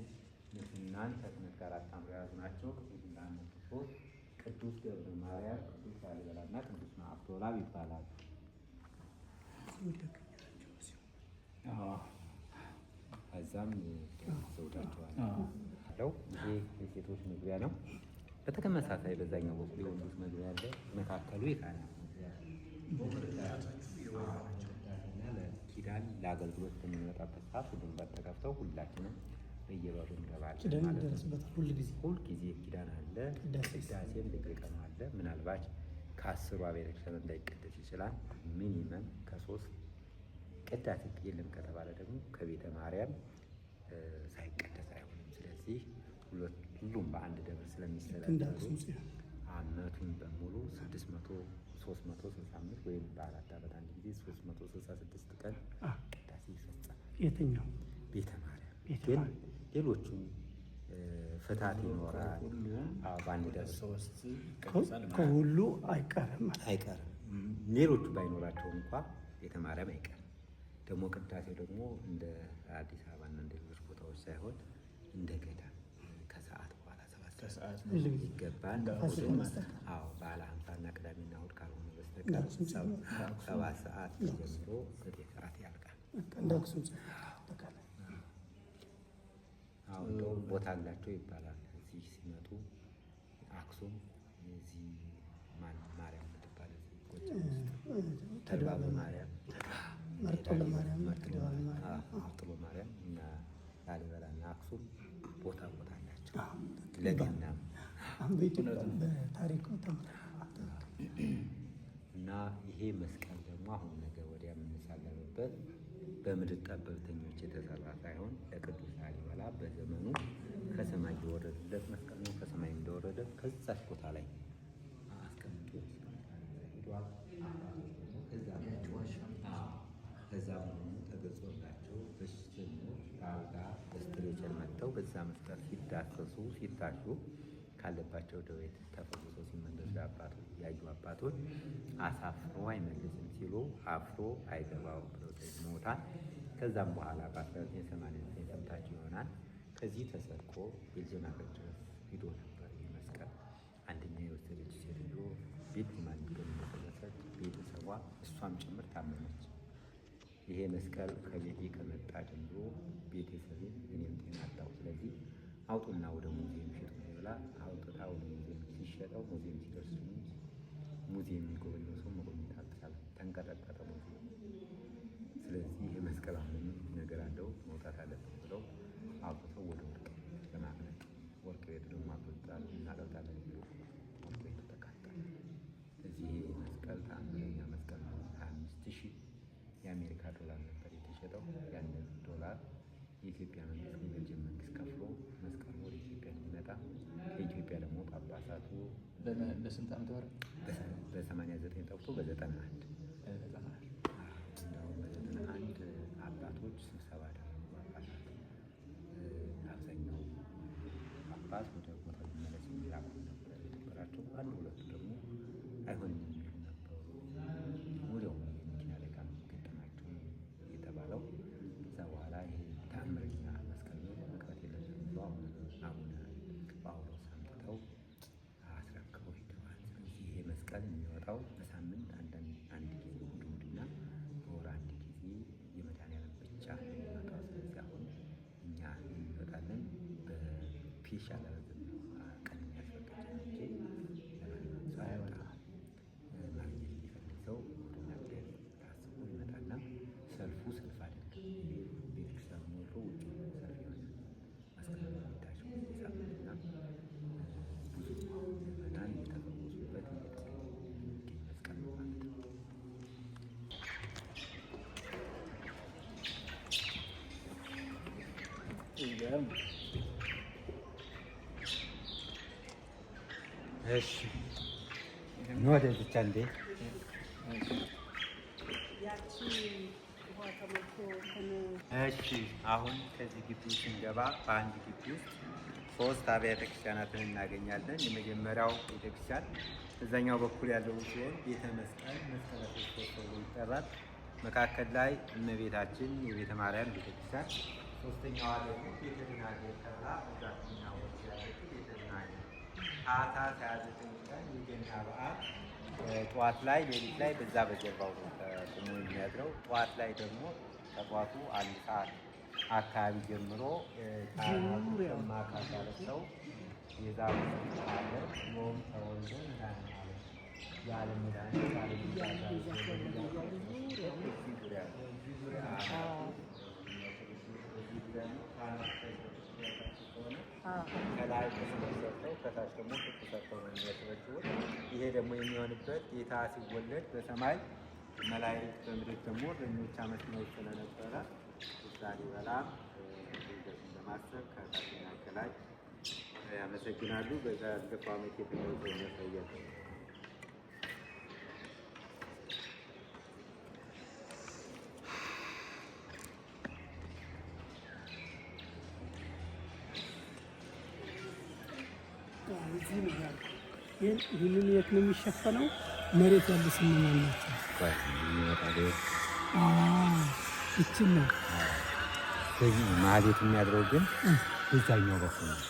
Speaker 2: ንግስናን ከክህነት ጋር አጣምረው የያዙ ናቸው። ቅዱስ እንዳነ ክርስቶስ፣ ቅዱስ ገብረ ማርያም፣ ቅዱስ ላሊበላ እና ቅዱስ ናአፍቶላብ ይባላሉ። ከዛም ዘውዳቸዋል ለው ይሄ የሴቶች መግቢያ ነው። በተመሳሳይ በዛኛው በኩል የወንዶች መግቢያ አለ። መካከሉ የካህናት መግቢያ እና ለኪዳን ለአገልግሎት በምንመጣበት ሰዓት ሁሉም በር ተከፍተው ሁላችንም በየበሩ እንገባለን
Speaker 4: ኪዳን
Speaker 2: ማለት ነው።
Speaker 4: ይደረስበታል ሁል ጊዜ።
Speaker 2: ሁል ጊዜ ኪዳን አለ።
Speaker 4: ቅዳሴ
Speaker 2: ቅዳሴም በየቀኑ አለ። ምናልባት ከ10ሯ ቤተክርስቲያን እንዳይቀደስ ይችላል። Minimum ከሶስት ቅዳሴ የለም ከተባለ ደግሞ ከቤተ ማርያም ሳይቀደስ አይሆንም። ስለዚህ ሁሉም በአንድ ደብር
Speaker 4: እንደ
Speaker 2: ስለሚስተዳደሩ
Speaker 4: አክሱም ጽዮን
Speaker 2: አመቱን በሙሉ 600 365 ወይም በ4 ዓመት አንድ ጊዜ 366 ቀን ቅዳሴ ይፈጸማል።
Speaker 4: የትኛው?
Speaker 2: ቤተ ማርያም ግን ሌሎቹም ፍታት ይኖራል። በአንድ ደብር
Speaker 4: ከሁሉ አይቀርም
Speaker 2: አይቀርም። ሌሎቹ ባይኖራቸው እንኳ ቤተ ማርያም አይቀርም። ደግሞ ቅዳሴው ደግሞ እንደ አዲስ አበባና እንደ ሌሎች ቦታዎች ሳይሆን እንደ ገዳም ከሰዓት በኋላ 7 ሰዓት ይገባል። አዎ በዓለ ሀምሳና ቅዳሜና እሑድ ካልሆነ በስተቀር 7 ሰዓት ጀምሮ 9 ሰዓት ያልቃል።
Speaker 4: እንደ አክሱም
Speaker 2: አዎ እንደውም ቦታ አላቸው ይባላል። እዚህ ሲመጡ አክሱም እዚህ ማን ማርያም የምትባል እዚህ ጎጃም ውስጥ
Speaker 4: ተድባበ
Speaker 2: ማርያም
Speaker 4: መርጦ ለማርያም
Speaker 2: መርጦ ማርያም እና ላሊበላ እና አክሱም ቦታ ቦታ አላቸው ለገናም
Speaker 4: በኢትዮጵያ በታሪኩ
Speaker 2: እና ይሄ መስቀል ደግሞ አሁን ነገ ወዲያ የምንሳለምበት በምድር ጠበብተኞች የተሰራ ሳይሆን ለቅዱስ ላሊበላ በዘመኑ ከሰማይ የወረደለት መስቀል ነው። ከሰማይ እንደወረደ ከዛች ቦታ ላይ አስቀምጦ ሄዷል። አባቶች ደግሞ ከዛ መሆኑ ተገልጾላቸው በሽተኞች በአልጋ በ stretcher መጥተው በዛ መስቀል ሲዳሰሱ ሲታሹ ካለባቸው ደዌ ተፈውሰው ሲመለሱ ያዩ አባቶች አሳፍሮ አይመልስም ሲሉ አፍሮ አይገባውም ብለው ደግመውታል። ከዛም በኋላ በ1989 ሰምታችሁ ይሆናል። ከዚህ ተሰርቆ ቤልጅየም ሀገር ድረስ ሂዶ ነበር ይህ መስቀል። አንደኛ የወሰደች ሴትዮ ቤልጅየም እንደተወሰደች ቤተሰቧ እሷም ጭምር ታመመች። ይሄ መስቀል ከቤቴ ከመጣ ጀምሮ ቤተሰቤን እኔም ጤና አጣሁ። ስለዚህ አውጡና ወደ ሙዚየም ሽጡ ብላ አውጥታ ወደ ሙዚየም ሲሸጠው ሙዚየም ሲደርስ ሙዚየም የሚጎበኘው ሰው መጎብኘት አልቻለም። ተንቀጠቀጠ ሙዚየም። ስለዚህ ይሄ መስቀል አሁንም ነገር አለው መውጣት አለበት ብለው አውጥተው ወደ ወርቅ ለማቅለጥ ወርቅ ቤቱ ደግሞ እናቀልጣለን ሲሉ ወርቅ ቤቱ ተቃጠለ። ስለዚህ ይሄ መስቀል ተአምረኛ መስቀል ነው። 25,000 የአሜሪካ ዶላር ነበር የተሸጠው። ያንን ዶላር የኢትዮጵያ መንግስት የቤልጅየም መንግስት ከፍሎ መስቀሉ ወደ ኢትዮጵያ እንዲመጣ ከኢትዮጵያ ደግሞ ጳጳሳቱ
Speaker 3: በስንት ዓመተ ምህረት?
Speaker 2: በ89 ጠፍቶ በ91 እንደውም በ91 አባቶች ስብሰባ አደረጉ። ጳጳሳት አብዛኛው ጳጳስ ወደ ቦታው ይመለስ የሚል አቋም ነበር የነበራቸው። አንድ ሁለቱ ደግሞ አይሆንም የሚሉ ነበሩ። ወዲያው የመኪና አደጋ ገጠማቸው የተባለው። ከዛ በኋላ ይሄ ተአምረኛ መስቀል ነው መቅረት የለበትም ብለው አቡነ ጳውሎስ አምጥተው አስረክበው ሄደዋል። ስለዚህ ይሄ መስቀል የሚወጣው በሳምንት አንድ ጊዜ እሑድ እሑድና በወር አንድ ጊዜ የመድኃኔዓለም ብቻ ነው የሚወጣው። ስለዚህ አሁን እኛ የሚወጣልን በፔሻ ቀን የሚያስፈቅድ ነው እንጂ ለማንኛውም ሰው አይወጣም። ማግኘት የሚፈልግ ሰው እሑድና ቅዳሜ ታስቦ ይመጣና ሰልፉ ሰልፍ አይደለም። ቤተክርስቲያኑ ሞልቶ ውጭ ሰልፍ ይሆናል። መስቀሉ የሚታሸው በየሳምንትና ብዙ ምዕመናን እየተፈወሱበት እየተገኘ የሚገኝ መስቀል ነው ማለት ነው። እሺ ወደዚች አንዴ እሺ አሁን ከዚህ ግቢ ስንገባ በአንድ ግቢ ውስጥ ሶስት አብያተ ክርስቲያናትን እናገኛለን። የመጀመሪያው ቤተክርስቲያን እዛኛው በኩል ያለው ሲሆን ቤተ መስቀል መስቀለ ክርስቶስ ተብሎ ይጠራል። መካከል ላይ እመቤታችን የቤተ ማርያም ቤተክርስቲያን፣ ሶስተኛዋ ደግሞ ቤተ ደናግል ተብላ በዛኛው በኩል ያለችው ቤተ ደናግል። ታኅሳስ 29 ቀን የገና በዓል ጠዋት ላይ ሌሊት ላይ በዛ በጀርባው ነው ቆሞ የሚያድረው። ጠዋት ላይ ደግሞ ከጠዋቱ 1 ሰዓት አካባቢ ጀምሮ ካህናቱ ደማቅ ለብሰው የዛሩ አለ ዮም ተወልዶ መድኃኒዓለም የዓለም መድኃኒት የዓለም ዙሪያ ከላይ ቅስሞች ሰርተው ከታች ደግሞ ክብ ሰርተው ነው የሚያጨበጭቡት። ይሄ ደግሞ የሚሆንበት ጌታ ሲወለድ በሰማይ መላእክት በምድር ደግሞ እረኞች አመስግነው ስለነበረ ላሊበላ ልደቱን ለማሰብ ከታችና ከላይ ያመሰግናሉ። በዛ ያለፈው ዓመት የተገለጸው የሚያሳያል።
Speaker 4: ይህንን የት ነው የሚሸፈነው? መሬት ያሉ ስንማን ናቸው። ይችን ነው
Speaker 2: ማህሌቱ የሚያድረው ግን በዛኛው በኩል ነው።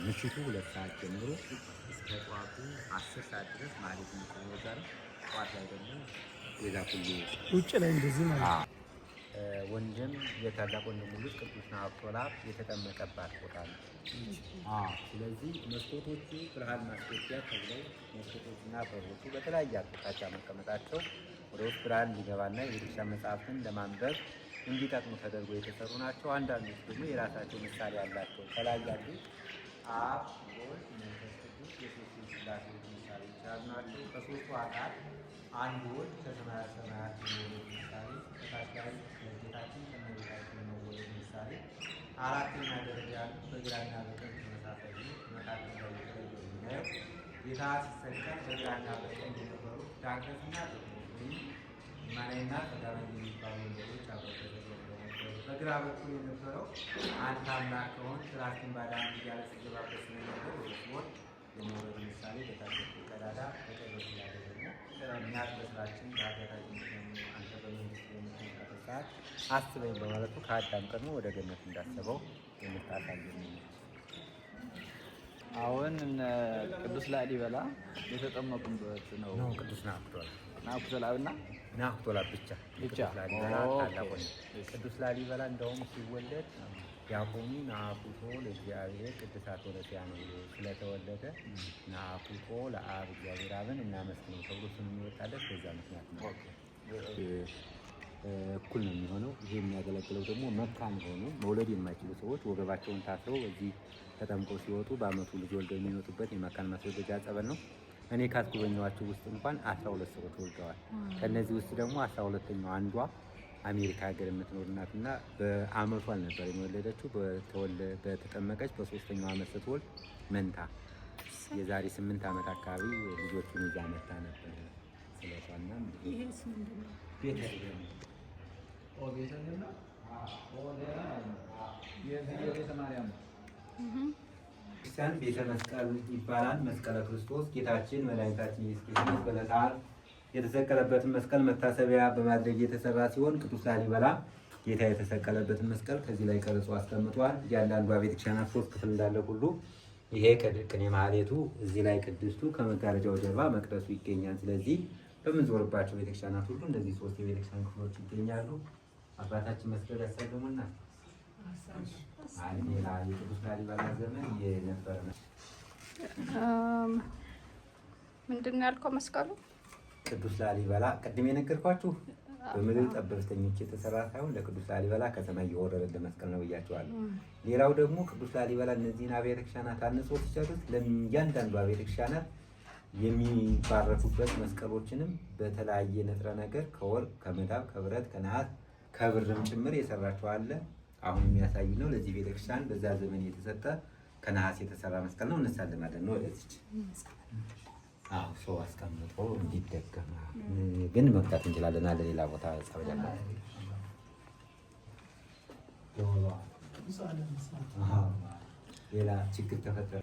Speaker 2: ምሽቱ 2 ሰዓት ጀምሮ እስከ ጠዋቱ 10 ሰዓት ድረስ ማህሌቱ የሚቆመው እዛ ነው። ጠዋት ላይ ደግሞ ቤዛ ኩሉ
Speaker 4: ውጭ ላይ እንደዚህ ማለት ነው።
Speaker 2: ወንድም የታላቅ ወንድሙ ልጅ ቅዱስ ናፍቶላ የተጠመቀባት ቦታ ነው። ስለዚህ መስኮቶቹ ብርሃን ማስገቢያ ተብለው መስኮቶቹና በሮቹ በተለያየ አቅጣጫ መቀመጣቸው ወደ ውስጥ ብርሃን እንዲገባና የቤተክርስቲያን መጽሐፍትን ለማንበብ እንዲጠቅሙ ተደርጎ የተሰሩ ናቸው። አንዳንዶች ደግሞ የራሳቸው ምሳሌ ያላቸው ከላይ ያሉት አብ፣ ወልድ፣ መንፈስ ቅዱስ የሦስቱ ሥላሴዎች ምሳሌዎች ያሉ ናቸው። ከሦስቱ አካል አንዱ ወልድ ከሰማያ ሰማያት የመውረድ ምሳሌ፣ ከታች ላይ ከጌታችን ከእመቤታችን የመወለድ ምሳሌ፣ አራተኛ ደረጃ ያሉት በግራና በቀኝ ተመሳሳይ ነው። መካከል ላይ የተለየ የምናየው ጌታ ሲሰቀል በግራና በቀኝ የነበሩት ዳንከስና ጴጥሮስ ወይም የማናይና ቀዳማይ የሚባሉ ወንበዴዎች አብረው ተሰቅለው ነበሩ። በግራ በኩል የነበረው አንተ አምላክ ከሆንክ ራስህን ባዳን እያለ ሲዘባበት ስለነበር ወደ ሲኦል የመውረድ ምሳሌ በታች በኩል ቀዳዳ፣ በቀኝ በኩል ያለ ደግሞ እኛ በስራችን በኃጢአታችን አንተ በመንግስት በምትመጣበት ሰዓት አስበኝ በማለቱ ከአዳም ቀድሞ ወደ ገነት እንዳሰበው የምታሳየን ነው።
Speaker 3: አሁን እነ ቅዱስ ላሊበላ የተጠመቁበት ነው።
Speaker 2: ነው ቅዱስ ናኩቶ
Speaker 3: ናኩቶ ለአብና
Speaker 2: ናኩቶ ለአብ ብቻ
Speaker 3: ብቻ።
Speaker 2: ቅዱስ ላሊበላ ታላቅ ወንድ።
Speaker 3: እሺ።
Speaker 2: ቅዱስ ላሊበላ እንደውም ሲወለድ ያሁኑ ናኩቶ ለእግዚአብሔር ቅድሳት ወለሲያ ነው ብሎ ስለተወለደ ናኩቶ ለአብ እግዚአብሔር አብን እናመስግነው ተብሎ ስም የሚወጣለት በዛ ምክንያት ነው። እኩል ነው የሚሆነው። ይሄ የሚያገለግለው ደግሞ መካን የሆኑ መውለድ የማይችሉ ሰዎች ወገባቸውን ታስረው በዚህ ተጠምቀው ሲወጡ በዓመቱ ልጅ ወልደው የሚወጡበት የመካን ማስወገጃ ጸበል ነው። እኔ ካስጎበኘኋቸው ውስጥ እንኳን 12 ሰዎች ወልደዋል። ከእነዚህ ውስጥ ደግሞ 12ኛው አንዷ አሜሪካ ሀገር የምትኖር እናትና በአመቷ አልነበር የወለደችው። በተጠመቀች በሶስተኛው ዓመት ስትወልድ መንታ የዛሬ 8 ዓመት አካባቢ ልጆቹን ይዛ መታ ነበር። ስለቷና
Speaker 4: ይሄስ ምንድን ነው?
Speaker 2: ቤተልሔም።
Speaker 3: ቤተልሔም ነው። ሌላ የዚህ የቤተ ማርያም ነው።
Speaker 2: ክርስቲያን ቤተ መስቀል ይባላል። መስቀለ ክርስቶስ ጌታችን መድኃኒታችን ኢየሱስ ክርስቶስ በዕለተ ዓርብ የተሰቀለበትን መስቀል መታሰቢያ በማድረግ የተሰራ ሲሆን ቅዱስ ላሊበላ ጌታ የተሰቀለበትን መስቀል ከዚህ ላይ ቀርጾ አስቀምጧል። እያንዳንዷ ቤተክርስቲያናት ሶስት ክፍል እንዳለ ሁሉ ይሄ ቅኔ ማህሌቱ እዚህ ላይ ቅድስቱ ከመጋረጃው ጀርባ መቅደሱ ይገኛል። ስለዚህ በምንዞርባቸው ቤተክርስቲያናት ሁሉ እነዚህ ሶስት የቤተክርስቲያን ክፍሎች ይገኛሉ። አባታችን መስቀል ያሳልሙና ሌላ የቅዱስ ላሊበላ ዘመን የነበረ ነው።
Speaker 5: ምንድን ነው ያልከው? መስቀሉ
Speaker 2: ቅዱስ ላሊበላ ቅድም የነገርኳችሁ በምድር ጠበብተኞች የተሰራ ሳይሆን ለቅዱስ ላሊበላ ከሰማይ የወረደ መስቀል ነው ብያቸዋለሁ። ሌላው ደግሞ ቅዱስ ላሊበላ እነዚህን አብያተ ክርስቲያናት አንጾ ሲጨርስ ለእያንዳንዱ አብያተ ክርስቲያናት የሚባረኩበት መስቀሎችንም በተለያየ ንጥረ ነገር ከወርቅ፣ ከመዳብ፣ ከብረት፣ ከነሐስ፣ ከብርም ጭምር የሰራቸው አለ። አሁን የሚያሳይ ነው። ለዚህ ቤተክርስቲያን በዛ ዘመን የተሰጠ ከነሐስ የተሰራ መስቀል ነው። እንሳለማለን ነው ወደዚች። አዎ ሰው አስቀምጦ እንዲደገም ግን መቅጣት እንችላለን አለ ሌላ ቦታ ጸበል ያለ ሌላ ችግር ተፈጠረ።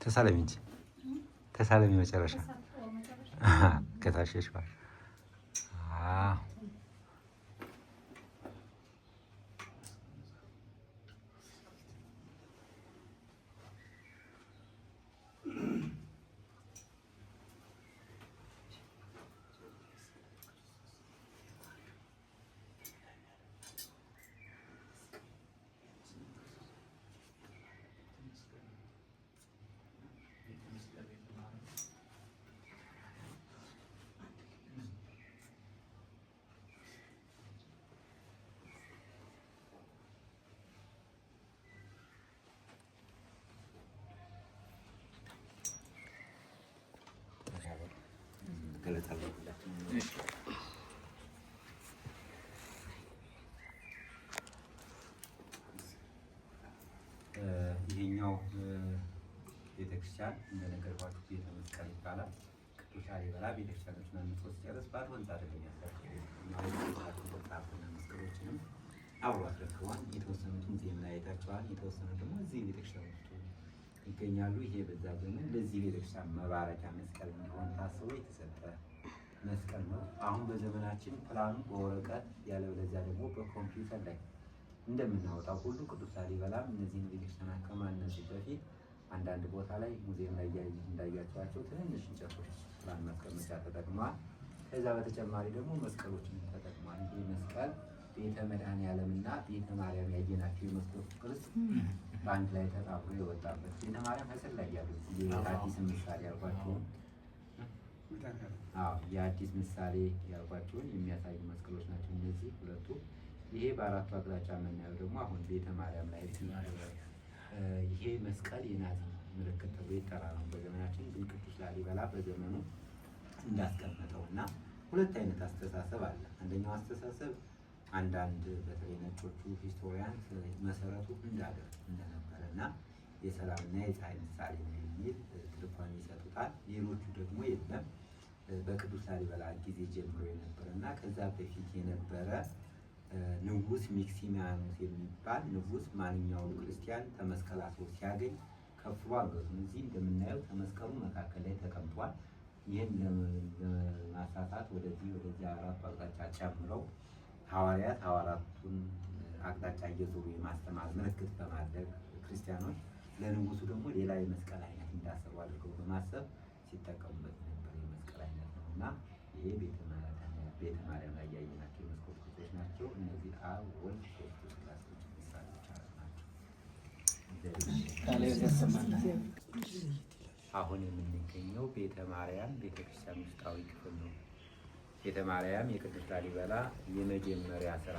Speaker 2: ተሳለሚ እንጂ ተሳለሚ። መጨረሻ ከታሸሽ። አዎ። ገለጻ። ይሄኛው ቤተክርስቲያን እንደነገርኳችሁ ቤተ መስቀል ይባላል። ቅዱስ ላሊበላ ቤተክርስቲያኖችን አንጾ ሲጨርስ ባዶ ህንጻ አይደለም ያስረከበው። መጽሐፍትና መስቀሎችንም አብሮ አስረክቧል። የተወሰኑት ሙዚየም ላይ አይታቸዋል። የተወሰኑት ደግሞ እዚህ ቤተክርስቲያን ውስጥ ይገኛሉ። ይሄ በዛ ዘመን ለዚህ ቤተክርስቲያን መባረኪያ መስቀል እንዲሆን ታስቦ የተሰጠ መስቀል ነው። አሁን በዘመናችን ፕላኑ በወረቀት ያለበለዚያ ደግሞ በኮምፒውተር ላይ እንደምናወጣው ሁሉ ቅዱስ ላሊበላም እነዚህን ቤተክርስቲያናት ከማነጹ በፊት አንዳንድ ቦታ ላይ ሙዚየም ላይ እንዳያቸዋቸው ትንንሽ እንጨቶች ፕላን ማስቀመጫ ተጠቅመዋል። ከዛ በተጨማሪ ደግሞ መስቀሎችን ተጠቅመዋል። ይህ መስቀል ቤተ መድኃኔዓለምና ቤተ ማርያም ያየናቸው የመስኮቱ ቅርጽ በአንድ ላይ ተጣብሮ የወጣበት፣ ቤተ ማርያም ከስር ላይ ያሉት የአዲስ ምሳሌ ያልኳቸውን፣ አዎ የአዲስ ምሳሌ ያልኳቸውን የሚያሳዩ መስቀሎች ናቸው እነዚህ ሁለቱ። ይሄ በአራቱ አቅጣጫ የምናየው ደግሞ አሁን ቤተ ማርያም ላይ ይሄ መስቀል የናዚ ምልክት ተብሎ ይጠራል። አሁን በዘመናችን ግን ቅዱስ ላሊበላ በዘመኑ እንዳስቀመጠው እና ሁለት አይነት አስተሳሰብ አለ። አንደኛው አስተሳሰብ አንዳንድ በተለይ ነጮቹ historian መሰረቱ ህንድ ሀገር እንደነበረ እና የሰላምና የፀሐይ ምሳሌ ነው የሚል ትርጓሜ ይሰጡታል። ሌሎቹ ደግሞ የለም፣ በቅዱስ ላሊበላ ጊዜ ጀምሮ የነበረ እና ከዛ በፊት የነበረ ንጉስ ሚክሲሚያኖስ የሚባል ንጉስ ማንኛውም ክርስቲያን ተመስቀል አስሮ ሲያገኝ ከፍሎ አንገቱን እዚህ እንደምናየው ተመስቀሉ መካከል ላይ ተቀምጧል። ይህን ለማሳሳት ወደዚህ ወደዚያ አራቱ አቅጣጫ ጨምረው ሐዋርያት ሐዋርያቱን አቅጣጫ እየዞሩ የማስተማር ምልክት በማድረግ ክርስቲያኖች ለንጉሱ ደግሞ ሌላ የመስቀል አይነት እንዳሰሩ አድርገው በማሰብ ሲጠቀሙበት የነበረ የመስቀል አይነት ነው እና ይሄ ቤተ ማርያም ላይ ያየናቸው የመስኮት ቅርጾች ናቸው። እነዚህ አብ፣ ወልድ፣ ሦስቱ ሥላሴዎች ምሳሌዎች ናቸው። አሁን የምንገኘው ቤተ ማርያም ቤተክርስቲያን ውስጣዊ ክፍል ነው። ቤተ ማርያም የቅዱስ ላሊበላ የመጀመሪያ ስራ፣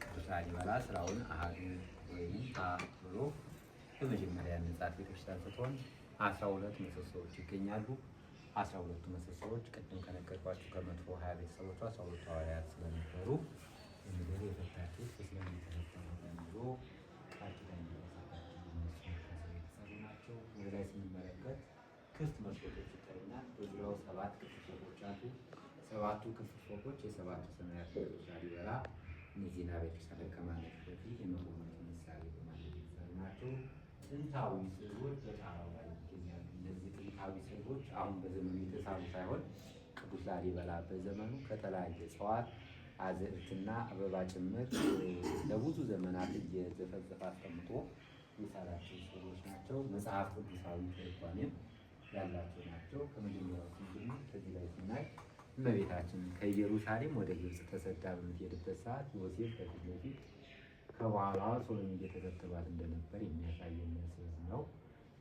Speaker 2: ቅዱስ ላሊበላ ስራውን አሃዱ ወይም ሀ ብሎ በመጀመሪያ ያነጻት ቤተክርስቲያን ስትሆን 12 ምሰሶዎች ይገኛሉ። 12ቱ ምሰሶዎች ቅድም ከነገርኳችሁ ከ120 ቤተሰቦቹ 12ቱ ሐዋርያት ስለነበሩ በምድር የፈታችሁት በሰማይ የተፈታ ነው ብሎ ቃል ኪዳን እንደተሰጣቸው እነሱ ታስበው የተሰሩ ናቸው። ወደ ላይ ስንመለከት ክፍት መስኮቶች ይታዩናል። በዙሪያው ሰባት ክፍት ፎቆች አሉ። ሰባቱ ክፍት ፎቆች የሰባቱ ሰማያት ቅዱስ ላሊበላ እነዚህን አብያተ ክርስቲያናት ከማነጹ በፊት የመጎብኘት ምሳሌ በማድረግ የተሰሩ ናቸው። ጥንታዊ ስዕሎች በጣራው ላይ ይገኛሉ። እነዚህ ጥንታዊ ስዕሎች አሁን በዘመኑ የተሳሉ ሳይሆን ቅዱስ ላሊበላ በዘመኑ ከተለያየ እጽዋት፣ አዝዕርትና አበባ ጭምር ለብዙ ዘመናት እየዘፈዘፈ አስቀምጦ የሳላቸው ስዕሎች ናቸው። መጽሐፍ ቅዱሳዊ ትርጓሜም ያላቸው ናቸው። ከመጀመሪያው ስንጀምር ከዚህ ላይ ስናይ እመቤታችን ከኢየሩሳሌም ወደ ግብፅ ተሰዳ በምትሄድበት ሰዓት ዮሴፍ ከፊት ለፊት ከበኋላዋ ሶሎሜ እየተከተሏት እንደነበር የሚያሳየን ስዕል ነው።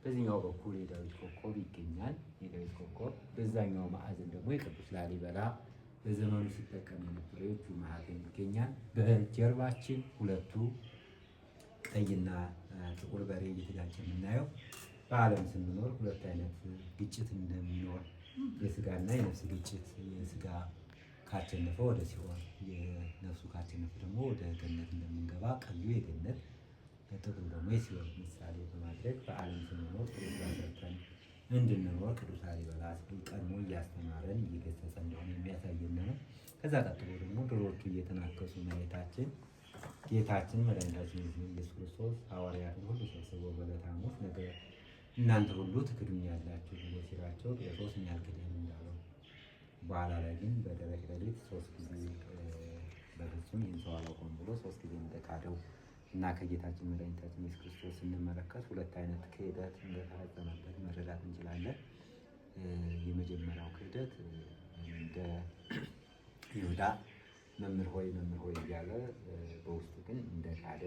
Speaker 2: በዚህኛው በኩል የዳዊት ኮከብ ይገኛል። የዳዊት ኮከብ፣ በዛኛው ማዕዘን ደግሞ የቅዱስ ላሊበላ በዘመኑ ሲጠቀም የነበረው የእጁ ማህተም ይገኛል። በጀርባችን ሁለቱ ቀይና ጥቁር በሬ እየተጋጨ የምናየው በዓለም ስንኖር ሁለት አይነት ግጭት እንደሚኖር፣ የስጋና የነፍስ ግጭት፣ የስጋ ካቸነፈ ወደ ሲኦል፣ የነፍሱ ካቸነፈ ደግሞ ወደ ገነት እንደምንገባ፣ ቀዩ የገነት ጥቁሩ ደግሞ የሲኦል ምሳሌ በማድረግ በዓለም ስንኖር ጥሩ ስራ ሰርተን እንድንኖር ቅዱስ ላሊበላ ቀድሞ እያስተማረን እየገሰጸ እንደሆነ የሚያሳየን ነው። ከዛ ቀጥሎ ደግሞ ዶሮዎቹ እየተናከሱ ማየታችን ጌታችን መድኃኒታችን ኢየሱስ ክርስቶስ ሐዋርያትን ሁሉ ሰብስቦ በዕለተ ሐሙስ ነገ እናንተ ሁሉ ትክዱኛላችሁ ብሎ ሲላቸው ጴጥሮስ እኔ አልክድህም እንዳለው፣ በኋላ ላይ ግን በደረቅ ሌሊት 3 ጊዜ በፍጹም ይህን ሰው አላውቀውም ብሎ 3 ጊዜ እንደካደው እና ከጌታችን መድኃኒታችን ኢየሱስ ክርስቶስ ስንመለከት ሁለት አይነት ክህደት እንደተፈጸመበት መረዳት እንችላለን። የመጀመሪያው ክህደት እንደ ይሁዳ መምህር ሆይ መምህር ሆይ እያለ በውስጡ ግን እንደካደ፣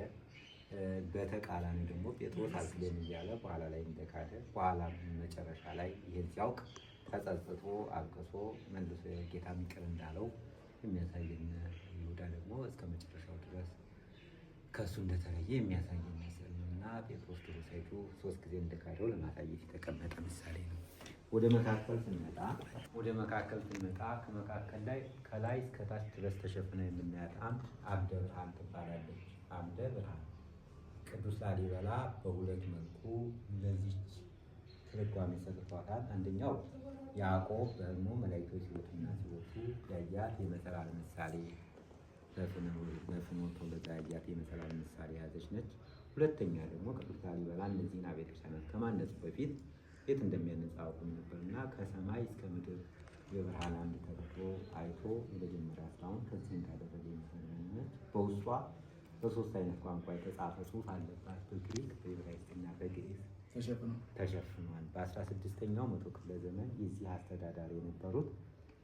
Speaker 2: በተቃራኒ ደግሞ ጴጥሮስ አልክድህም እያለ በኋላ ላይ እንደካደ፣ በኋላ መጨረሻ ላይ ይሄን ሲያውቅ ተጸጽቶ አልቅሶ መልሶ ጌታም ይቅር እንዳለው የሚያሳየን፣ ይሁዳ ደግሞ እስከ መጨረሻው ድረስ ከእሱ እንደተለየ የሚያሳየን ስዕል ነው እና ጴጥሮስ ድሮ ሳይቱ 3 ጊዜ እንደካደው ለማሳየት የተቀመጠ ምሳሌ ነው። ወደ መካከል ስንመጣ ከመካከል ላይ ከላይ እስከ ታች ድረስ ተሸፍና የምናያት አምድ አምደ ብርሃን ትባላለች። አምደ ብርሃን ቅዱስ ላሊበላ በሁለት መልኩ ለዚች ትርጓሜ ሰጥቷታል። አንደኛው ያዕቆብ በሕልሙ መላእክቶች ሲወጡና ሲወርዱ ያያት የመሰላል ምሳሌ በፍኖተ ወለጋ ያያት የመሰላል ምሳሌ የያዘች ነች። ሁለተኛ ደግሞ ቅዱስ ላሊበላ እነዚህን አብያተ ክርስቲያናት ከማነጹ በፊት የት እንደሚያነጻ አያውቅም ነበርና ከሰማይ እስከ ምድር የብርሃን አምድ ተተክሎ አይቶ የመጀመሪያ ስራውን ከዚህ እንዳደረገ የሚያሳየን ነች። በውስጧ በ3 አይነት ቋንቋ የተጻፈ ጽሑፍ አለባት። በግሪክ፣ በዕብራይስጥና በግዕዝ ተሸፍኗል። በ16ኛው መቶ ክፍለ ዘመን የዚህ አስተዳዳሪ የነበሩት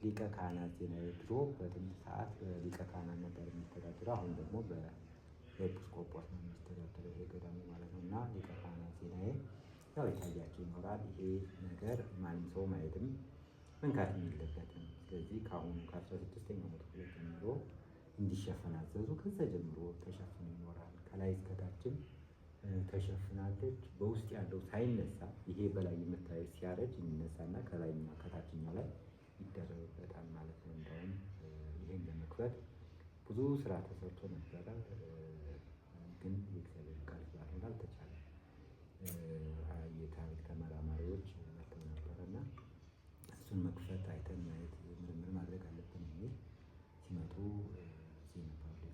Speaker 2: ሊቀ ካህናት ዜና ድሮ በጥንት ሰዓት ሊቀ ካህናት ነበር የሚተዳደረው። አሁን ደግሞ በኤጲስቆጶስ ነው የሚተዳደረው ይሄ ገዳሙ ማለት ነው። እና ሊቀ ካህናት ዜናዬ ያው የታያቸው ይኖራል። ይሄ ነገር ማንም ሰው ማየትም መንካትም የለበትም። ስለዚህ ከአሁኑ ከ16ኛው መቶ ክፍለ ጀምሮ እንዲሸፈን አዘዙ። ከዛ ጀምሮ ተሸፍኖ ይኖራል። ከላይ እስከታችም ተሸፍናለች። በውስጥ ያለው ሳይነሳ ይሄ በላይ የምታዩት ሲያረጅ ይነሳና ከላይኛው ከታችኛው ላይ ይደረብበታል ማለት ነው። እንደውም ይሄን ለመክፈት ብዙ ስራ ተሰርቶ ነበረ፣ ግን የእግዚአብሔር ቃል ስላልሆነ አልተቻለም። የታሪክ ተመራማሪዎች መጥተው ነበረና እሱን መክፈት አይተን ማየት ምርምር ማድረግ አለብን የሚል ሲመጡ እዚህ የነበሩ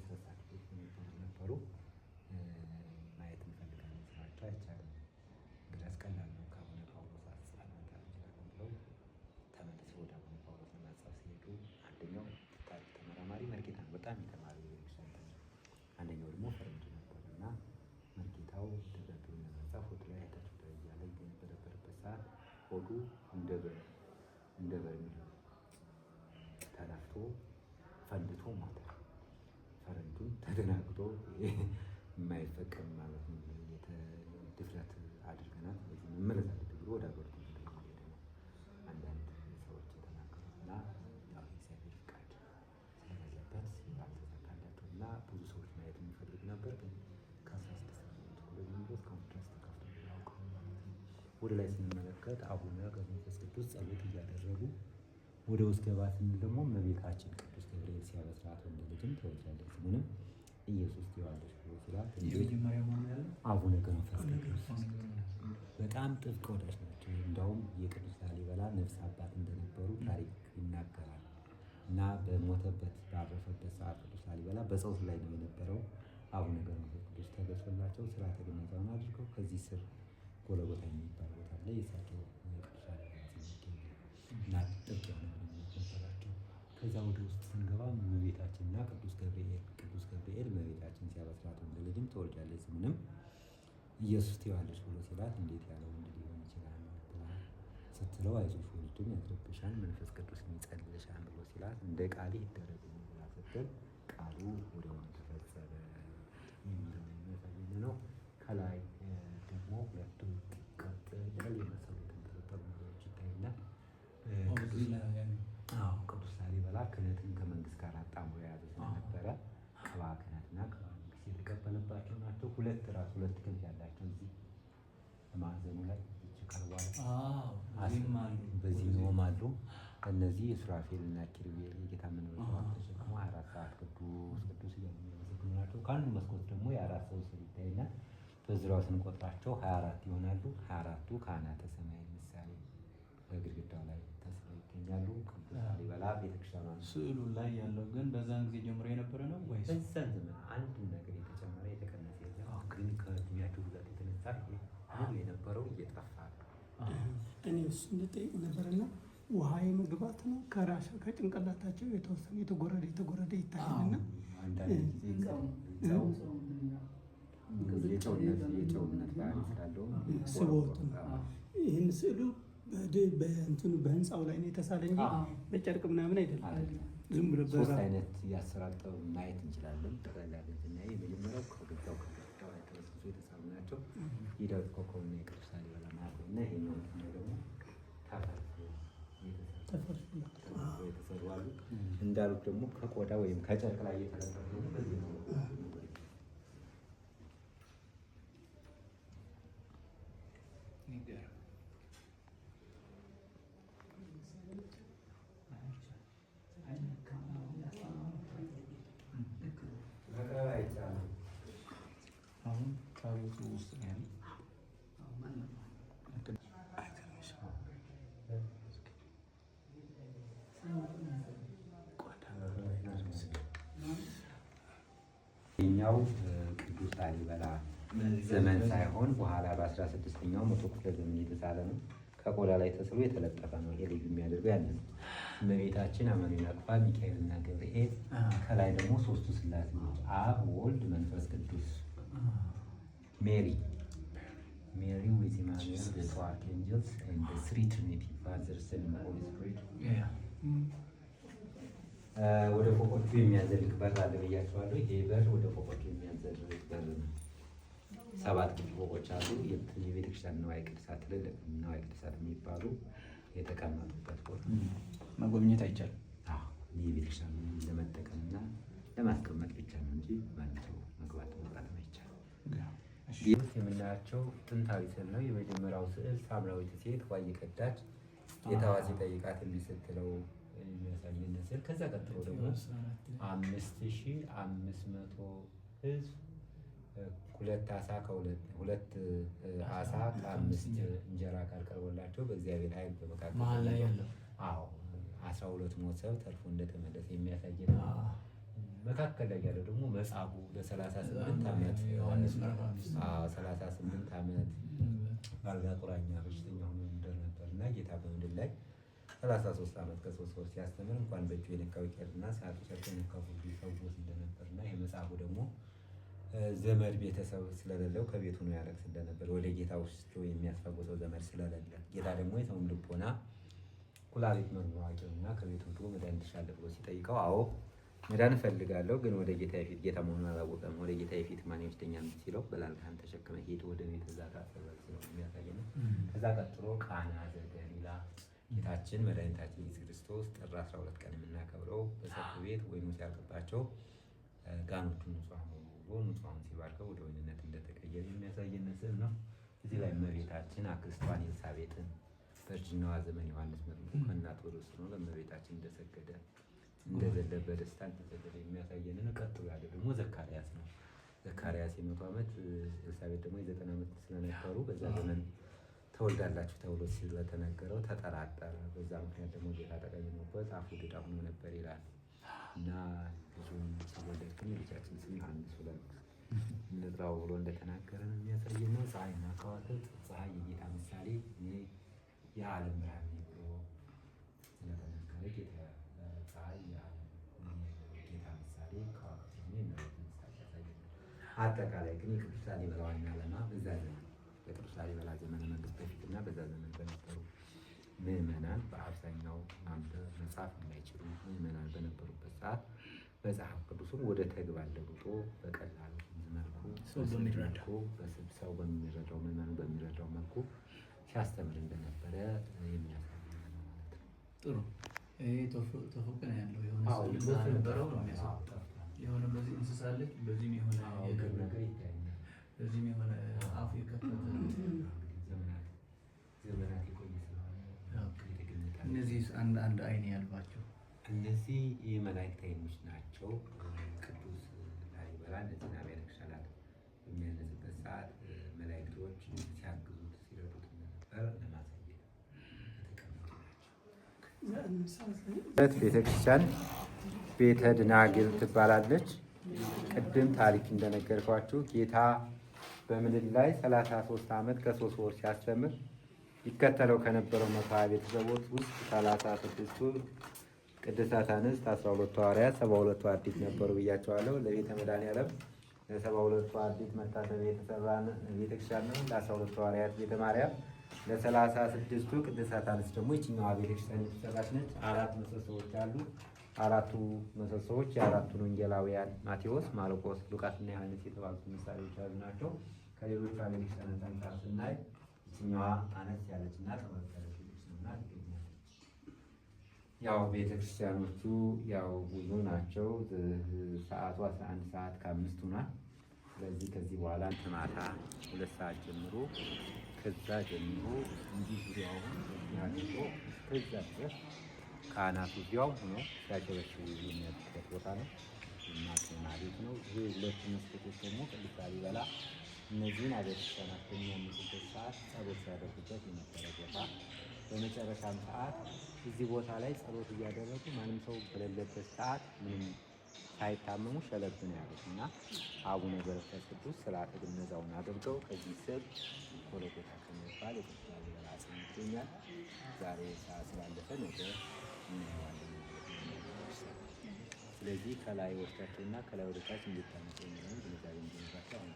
Speaker 2: ተሳታፊዎች ነበሩ። ማየት እንፈልጋለን ስራቸው አይቻልም፣ እንግዲህ ቀላል ነው ከአቡነ ጳውሎስ አጽፈን መምጣት እንችላለን ብለው ተመልሰው ወደ አቡነ ጳውሎስ ለማጻፍ ሲሄዱ አንደኛው ታሪክ ተመራማሪ መርጌታ ነው፣ በጣም የተማረ የቤተክርስቲያን ትምህርት፣ አንደኛው ደግሞ ፈረንጅ ነበር እና መርጌታው ደብዳቤውን ለመጻፍ ወደ ላይ ታች ወደ ላይ እያለ በነበረበት ሰዓት ሆዱ እንደ በርሜል ተነፍቶ ፈንድቶ ሞተ። ፈረንጁም ተደናግጦ የማይፈቀድ ማለት ነው ድፍረት አድርገናል፣ ስለዚህ መመለስ አለብን ብሎ ወደ ሀገሩ ተመልሶ ሄደ ነው አንዳንድ ሰዎች የተናገሩት። እና ያው የእግዚአብሔር ፍቃድ ስለሌለበት አልተሳካላቸውም እና ብዙ ሰዎች ማየት የሚፈልጉ ነበር፣ ግን ከ16ኛው መቶ ክፍለ ጀምሮ እስካሁን ድረስ ተከፍቶ አያውቅም ማለት ነው። ወደ ላይ ስንመለከት አቡነ ገብረ መንፈስ ቅዱስ ጸሎት እያደረጉ ወደ ውስጥ ገባ ስንል ደግሞ እመቤታችን ቅዱስ ገብርኤል ሲያበስራት ወንድ ልጅም ትወልጃለሽ ስሙንም ኢየሱስ ትይዋለሽ ብሎ ሲላት አቡነ ገብረ መንፈስ ቅዱስ በጣም ጥብቅ ወዳጅ ናቸው። እንደውም የቅዱስ ላሊበላ ነፍስ አባት እንደነበሩ ታሪክ ይናገራል። እና በሞተበት ባረፈበት ሰዓት ቅዱስ ላሊበላ በጸሎት ላይ ነው የነበረው። አቡነ ገብረ መንፈስ ቅዱስ ተገልጾላቸው ሥርዓተ ግነዛውን አድርገው ከዚህ ስር ጎለጎታ የሚባል ቦታ ላይ የእሳቸው የቅዱስ ላሊበላ ይገኛል። እና ጥብቅ የሆነ ግንኙነት ነበራቸው። ከዛ ወደ ውስጥ ስንገባ እመቤታችንና ቅዱስ ገብርኤል እመቤታችን ሲያበስራት ወንድ ልጅም ትወልጃለሽ ስሙንም ኢየሱስ ትይዋለሽ ብሎ ሲላት እንዴት ያለ ወንድ ሊሆን ይችላል ብላ ስትለው አይዞሽ ወልድም ያድርብሻል መንፈስ ቅዱስ ይጸልልሻል ብሎ ሲላት እንደ ቃልህ ይደረግልኝ ብላ ስትል ቃሉ ወዲያውኑ ተፈጸመ የሚለውን የሚያሳየን ነው። ከላይ ደግሞ ሁለቱ ቀጥ ቅጠል የመሰሉ የተንጠለጠሉ ነገሮች ይታዩናል። አዎ ቅዱስ ላሊበላ ክህነትን ከመንግስት ጋር አጣምሮ የያዘ ስለነበረ ቅባ ክህነትና ቅባ መንግስት የተቀበለባቸው ናቸው። ሁለት ራስ ሁለት ክንፍ ያላቸው እዚህ ማዕዘኑ ላይ እቺ ከርቧ በዚህኛውም አሉ። እነዚህ ሱራፌል እና ኪሩቤል የጌታ መንበር ተሸክመው 24 ሰዓት ቅዱስ ቅዱስ እያሉ የሚያመሰግኑ ናቸው። ከአንዱ መስኮት ደግሞ የአራት ሰው ስዕል ይታይናል። በዙሪያው ስንቆጥራቸው 24 ይሆናሉ። 24ቱ ካህናተ ሰማይ ምሳሌ በግድግዳው ላይ ተስለው ይገኛሉ። ቅዱስ ላሊበላ ቤተክርስቲያኗን
Speaker 3: ስዕሉ ላይ ያለው ግን በዛን ጊዜ ጀምሮ የነበረ ነው ወይስ
Speaker 2: በዛን ዘመን አንድ ነገር የተጨመረ የተቀነሰ የለም። ግን ከእድሜያቸው ብዛት የተነሳ ይሄ አሁን የነበረው እየጠፋ ነው።
Speaker 4: እኔ እሱ እንጠይቅ ነበርና ውሃ የመግባት ነው ከራስ ከጭንቅላታቸው የተወሰነ የተጎረደ የተጎረደ ይታያልና
Speaker 2: አንዳንድ ጊዜ ህንፃው የጨውነት ባህሪ ስላለው
Speaker 4: ስቦት ነው። ይህን ስዕሉ በእንትኑ በህንፃው ላይ ነው የተሳለ እንጂ በጨርቅ ምናምን አይደለም። ዝም ብሎ
Speaker 2: ሶስት
Speaker 4: በራ
Speaker 2: አይነት የአሰራር ጥበብ ማየት እንችላለን። ጠቅላላ ግን ስናይ የመጀመሪያው ከግድግዳው ላይ ተበስብሶ የተሳሉ ናቸው። የዳዊት ኮከብና የቅዱስ ላሊበላ ማለት እና ይሄኛው ደግሞ ተፈልፍሎ
Speaker 4: ተፈልፍሎ
Speaker 2: ተፈልፍሎ የተሰሩ አሉ። እንዳሉት ደግሞ ከቆዳ ወይም ከጨርቅ ላይ የተለጠፉ ደግሞ በዚህ ነው። መቅረብ አይቻልም።
Speaker 3: አሁን ታቦቱ ውስጥ ነው ያለው።
Speaker 2: ይሄኛው ቅዱስ ላሊበላ ዘመን ሳይሆን በኋላ በ16ኛው መቶ ክፍለ ዘመን የተሳለ ነው። ከቆዳ ላይ ተስሎ የተለጠፈ ነው። ይሄ ልዩ የሚያደርገው ያን ነው። እመቤታችን አማኑኤል አቅፋ ሚካኤልና ገብርኤል፣ ከላይ ደግሞ ሶስቱ ስላሴዎች አብ፣ ወልድ፣ መንፈስ ቅዱስ Mary Mary with Emmanuel, the two archangels and the three Trinity, Father, Son and Holy Spirit። ወደ ፎቆቹ የሚያዘልቅ በር አለ ብያቸዋለሁ። ይሄ በር ወደ ፎቆቹ የሚያዘልቅ በር ነው። ሰባት ክፍል ፎቆች አሉ። የቤተክርስቲያን ንዋየ ቅድሳት፣ ትልልቅ ንዋየ ቅድሳት የሚባሉ የተቀመጡበት ቦታ።
Speaker 3: መጎብኘት አይቻልም።
Speaker 2: አዎ፣ የቤተክርስቲያን ለመጠቀምና ለማስቀመጥ ብቻ ነው እንጂ ማንም ሰው መግባት መውጣት አይቻልም። ይህ የምናያቸው ጥንታዊ ስዕል ነው። የመጀመሪያው ስዕል ሳምራዊት ሴት ውሃ እየቀዳች ጌታዋ ሲጠይቃት እምቢ ስትለው የሚያሳየን ስዕል። ከዛ ቀጥሎ ደግሞ 5500 ህዝብ ሁለት ዓሳ ከአምስት እንጀራ ጋር ቀርቦላቸው በእግዚአብሔር ኃይል በመካከል
Speaker 3: መሀል ላይ ያለው
Speaker 2: አዎ፣ 12 ሞሰብ ተርፎ እንደተመለሰ የሚያሳይ ነው። መካከል ላይ ያለው ደግሞ መጻጉዕ ለ38 ዓመት
Speaker 3: ዮሐንስ ምዕራፍ 5።
Speaker 2: 38 ዓመት በአልጋ ቁራኛ በሽተኛ ሆኖ እንደነበር እና ጌታ በምድር ላይ 33 ዓመት ከ3 ወር ሲያስተምር እንኳን በእጁ የነካው ይቀርና ሰዓቱ ጨርቅ የነካው ሁሉ ይፈወስ እንደነበር እና ይህ መጻጉዕ ደግሞ ዘመድ ቤተሰብ ስለሌለው ከቤቱ ነው ያለቅስ እንደነበር፣ ወደ ጌታ ወስዶ የሚያስፈውሰው ዘመድ ስለሌለ፣ ጌታ ደግሞ የሰውን ልቦና ኩላሊት መርምሮ አዋቂ ነውና ከቤቱ ሄዶ መዳን ትሻለህ ብሎ ሲጠይቀው አዎ መዳን እፈልጋለሁ፣ ግን ወደ ጌታ ፊት፣ ጌታ መሆኑን አላወቀም። ወደ ጌታ ፊት ማን ይወስደኛል ሲለው በል አልጋህን ተሸክመህ ሂድ ወደ ቤት እዛ ታጠበል ሲለው የሚያሳይ ነው። ከዛ ቀጥሎ ቃና ዘገሊላ ጌታችን መድኃኒታችን ኢየሱስ ክርስቶስ ጥር 12 ቀን የምናከብረው በሰርግ ቤት ወይኑ ሲያልቅባቸው ጋኖቹን ንጹሐን ብሎ ንጹሐን ሲባርከው ወደ ወይንነት እንደተቀየረ የሚያሳየን ስዕል ነው። እዚህ ላይ እመቤታችን አክስቷን ኤልሳቤጥን በእርጅናዋ ዘመን ዮሐንስ መጥምቁ ከእናቱ ሆድ ውስጥ ሆኖ ለእመቤታችን እንደሰገደ፣ እንደዘለ፣ በደስታ እንደዘለለ የሚያሳየን ነው። ቀጥሎ ያለው ደግሞ ዘካርያስ ነው። ዘካርያስ የ100 ዓመት፣ ኤልሳቤጥ ደግሞ የ90 ዓመት ስለነበሩ በዛ ዘመን ተወልዳላችሁ ተብሎ ስለተነገረው ተጠራጠረ። በዛ ምክንያት ደግሞ ጌታ ተቀይሞበት አፉ ድዳ ሆኖ ነበር ይላል እና ልጁን ሲወለድ ግን የልጃችን ስም ዮሐንስ ብለን እንጥራው ብሎ እንደተናገረ ነው የሚያሳየን ነው። ፀሐይና ከዋክብት፣ ፀሐይ የጌታ ምሳሌ፣ እኔ የዓለም ብርሃን ነኝ ብሎ ስለተናገረ ጌታ ፀሐይ የዓለም ጌታ ምሳሌ፣ ከዋክብት ደግሞ የእመቤት ምሳሌ ያሳየናል። አጠቃላይ ግን የቅዱስ ላሊበላ ዋና ዓላማ በዛ ዘመን በቅዱስ ላሊበላ ዘመነ መንግስት በፊትና በዛ ዘመን በነበሩ ምዕመናን፣ በአብዛኛው ማንበብ መጻፍ የማይችሉ ምዕመናን በነበሩበት ሰዓት መጽሐፍ ቅዱስን ወደ ተግባር ለውጦ በቀላሉ መልኩ
Speaker 3: ሰው በሚረዳው
Speaker 2: ሰው በሚረዳው፣ ምዕመኑ በሚረዳው መልኩ ሲያስተምር እንደነበረ የሚያሳይ ነው ማለት ነው።
Speaker 3: ጥሩ። ይሄ ተፎቅ ነው ያለው የሆነ
Speaker 2: አዎ፣
Speaker 3: ስዕል
Speaker 2: የተወሰነ
Speaker 3: ነበረው ነው
Speaker 2: ጠፍቷል።
Speaker 3: የሚያሳየው።
Speaker 2: አዎ፣ ጠፍቷል።
Speaker 3: የሆነ በዚህ እንስሳ አለች፣ በዚህም የሆነ
Speaker 2: አዎ፣ እግር ነገር ይታያል።
Speaker 3: በዚህም የሆነ አፉ የከፈተ
Speaker 2: እንግዲህ ዘመናት ዘመናት የቆየ ስለሆነ የተገኘ ታሪክ።
Speaker 3: እነዚህ አንድ አንድ አይን ያልባቸው
Speaker 2: እነዚህ የመላእክት አይኖች ናቸው። ቅዱስ ላሊበላ እነዚህን አብያተ ክርስቲያናት በሚያነጽበት ሰዓት መላእክቶች ሲያግዙት ሲረዱት እንደነበር ለማሳየት የተቀመጡ ናቸው። ቤተክርስቲያን ቤተ ደናግል ትባላለች። ቅድም ታሪክ እንደነገርኳችሁ ጌታ በምድር ላይ 33 ዓመት ከ3 ወር ሲያስተምር ይከተለው ከነበረው 120 ቤተሰቦች ውስጥ 36ቱ ቅዱሳት አንስት፣ 12ቱ ሐዋርያት፣ 72ቱ አርድእት ነበሩ ብያቸዋለሁ። ለቤተ መድኃኔዓለም ለ72ቱ አርድእት መታሰቢያ የተሰራ ቤተክርስቲያን ነው። ለ12ቱ ሐዋርያት ቤተ ማርያም፣ ለ36ቱ ቅዱሳት አንስት ደግሞ ይችኛዋ ቤተክርስቲያን የተሰራች ነች። አራት ምሰሶዎች አሉ። አራቱ ምሰሶዎች የአራቱን ወንጌላውያን ማቴዎስ፣ ማርቆስ፣ ሉቃስና ዮሐንስ የተባሉት ምሳሌዎች ያሉ ናቸው። ከሌሎቹ ቤተክርስቲያናት አንጻር ስናይ ይችኛዋ አነስ ያለች እና ጠበብ ያለች ቤተክርስቲያን ናት ትገኛለች። ያው ቤተክርስቲያኖቹ ያው ብዙ ናቸው። ሰዓቱ 11 ሰዓት ከ5 ሆኗል። ስለዚህ ከዚህ በኋላ ማታ 2 ሰዓት ጀምሮ ከዛ ጀምሮ እንዲህ ዙሪያውን አድርጎ እስከዛ ድረስ ካህናቱ እዚያው ሆኖ ሲያሸበሽቡ የሚያድሩበት ቦታ ነው እና ጤና ቤት ነው። ይሄ ሁለቱ መስኮቶች ደግሞ ቅዱስ ላሊበላ እነዚህን አብያተ ክርስቲያናት በሚያንጹበት ሰዓት ጸሎት ሲያደርጉበት የነበረ ቦታ፣ በመጨረሻም ሰዓት እዚህ ቦታ ላይ ጸሎት እያደረጉ ማንም ሰው በሌለበት ሰዓት ምንም ሳይታመሙ ሸለብ ነው ያሉት እና አቡነ ገብረ መንፈስ ቅዱስ ስርዓተ ግነዛውን አድርገው ከዚህ ስር ጎልጎታ ከሚባል የቅዱስ ላሊበላ አጽም ይገኛል። ዛሬ ሰዓት ስላለፈ ነገ እናየዋለን ማለት ነው። ስለዚህ ከላይ ወስዳቸውና ከላይ ወደታች እንዲታመጡ የሚለውን ግንዛቤ እንዲኖራቸው አሁን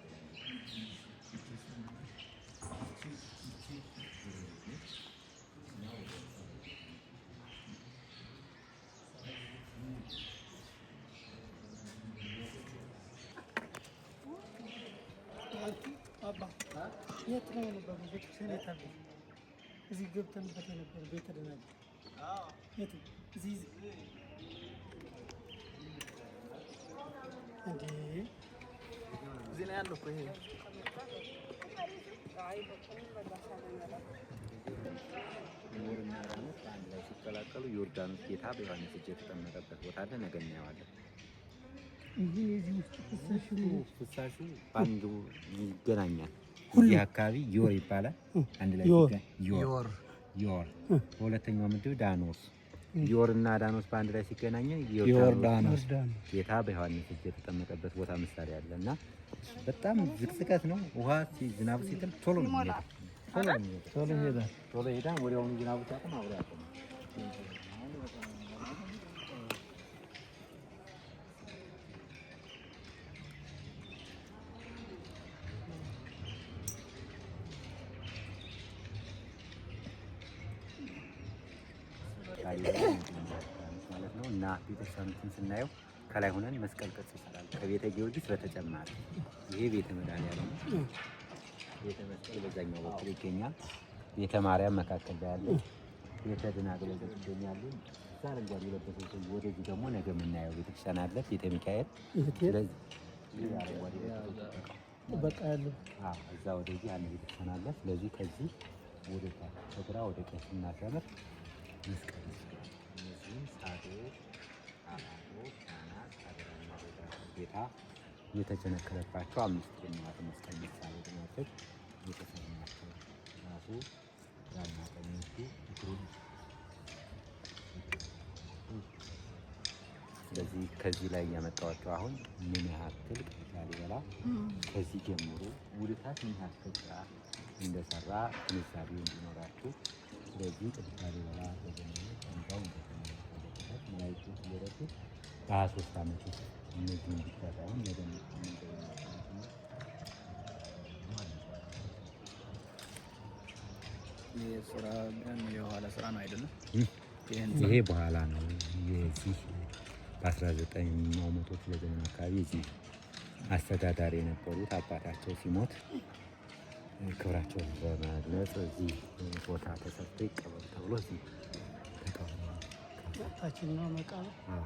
Speaker 4: አባ፣ የት ነው የነበረው? ቤተክርስቲያን የት አለ? እዚህ ገብተንበት የነበረው ቤተ ደናግል የት ነው? እዚህ እንዴ?
Speaker 3: እዚህ ነው ያለው እኮ ይሄ።
Speaker 2: ዮርና ዳኖስ በአንድ ላይ ሲቀላቀሉ ዮርዳኖስ ጌታ በዮሐንስ እጅ የተጠመቀበት ቦታ አለ። ነገ እናየዋለን።
Speaker 4: ይሄ የዚህ ውስጥ ፍሳሹ
Speaker 2: ፍሳሹ በአንዱ ይገናኛል። እዚህ አካባቢ ዮር ይባላል። አንድ ላይ
Speaker 4: ዮር።
Speaker 2: ዮር ዮር፣ በሁለተኛው ምድብ ዳኖስ። ዮር እና ዳኖስ በአንድ ላይ ሲገናኘ
Speaker 3: ዮርዳኖስ።
Speaker 4: ዮርዳኖስ።
Speaker 2: ጌታ በዮሐንስ እጅ የተጠመቀበት ቦታ ምሳሌ አለ እና በጣም ዝቅዝቀት ነው። ውሃ ዝናቡ ሲጥል ቶሎ ነው የሚሄደው። ቶሎ ነው የሚሄደው።
Speaker 3: ቶሎ ይሄዳል።
Speaker 2: ቶሎ ይሄዳል። ወዲያውኑ ዝናቡ ሲያቆም አብሮ ያቆማል። ላሊበላ ማለት ነው እና ቤተክርስቲያኖችን ስናየው ከላይ ሆነን መስቀል ቅርጽ ይሰራል። ከቤተ ጊዮርጊስ በተጨማሪ ይሄ ቤተ መድኃኔዓለም ነው። ቤተ መስቀል በዛኛው በኩል ይገኛል። ቤተ ማርያም መካከል ላይ ያለ፣ ቤተ ደናግል ወደዚህ ይገኛሉ። እዛ አረንጓዴ የለበሰው ሰው ወደዚህ ደግሞ ነገ የምናየው ቤተክርስቲያን አለ፣ ቤተ ሚካኤል። ስለዚህ ይህ አረንጓዴ የለበሰው ጥበቃው
Speaker 4: ጥበቃ ያለው።
Speaker 2: አዎ፣ እዛ ወደዚህ አንድ ቤተክርስቲያን አለ። ስለዚህ ከዚህ ወደ ታች ከግራ ወደ ቀኝ ስናሰምር መስቀል ይስላል። እነዚህም ሳዶቅ፣ አራዶቅ፣ ካህናት፣ አደራና ጌታ የተቸነከረባቸው አምስት የንዋተ መስቀል ምሳሌ በማድረግ የተሰሩ ናቸው። ራሱ ግራና ቀኝ እጁ እግሩን። ስለዚህ ከዚህ ላይ ያመጣኋቸው አሁን ምን ያህል ቅዱስ ላሊበላ ከዚህ ጀምሮ ወደ ታች ምን ያህል ስራ እንደሰራ ግንዛቤው እንዲኖራችሁ። ስለዚህ ቅዱስ ላሊበላ በዘመኑ ጸንታው እንደተመለከተበት መላእክቶች እየረዱ በ23 ዓመት ውስጥ እነዚህን ብቻ ሳይሆን ነገ
Speaker 3: ይህ ስራ የኋላ ስራ ነው አይደለም?
Speaker 2: ይሄ በኋላ ነው። የዚህ በ19ኛው መቶ ክፍለ ዘመን አካባቢ እዚህ አስተዳዳሪ የነበሩት አባታቸው ሲሞት ክብራቸውን በመግለጽ እዚህ ቦታ ተሰርቶ ይቀበሉ ተብሎ እዚህ ተቀብለዋል።
Speaker 4: ታችኛው መቃብር።
Speaker 2: አዎ።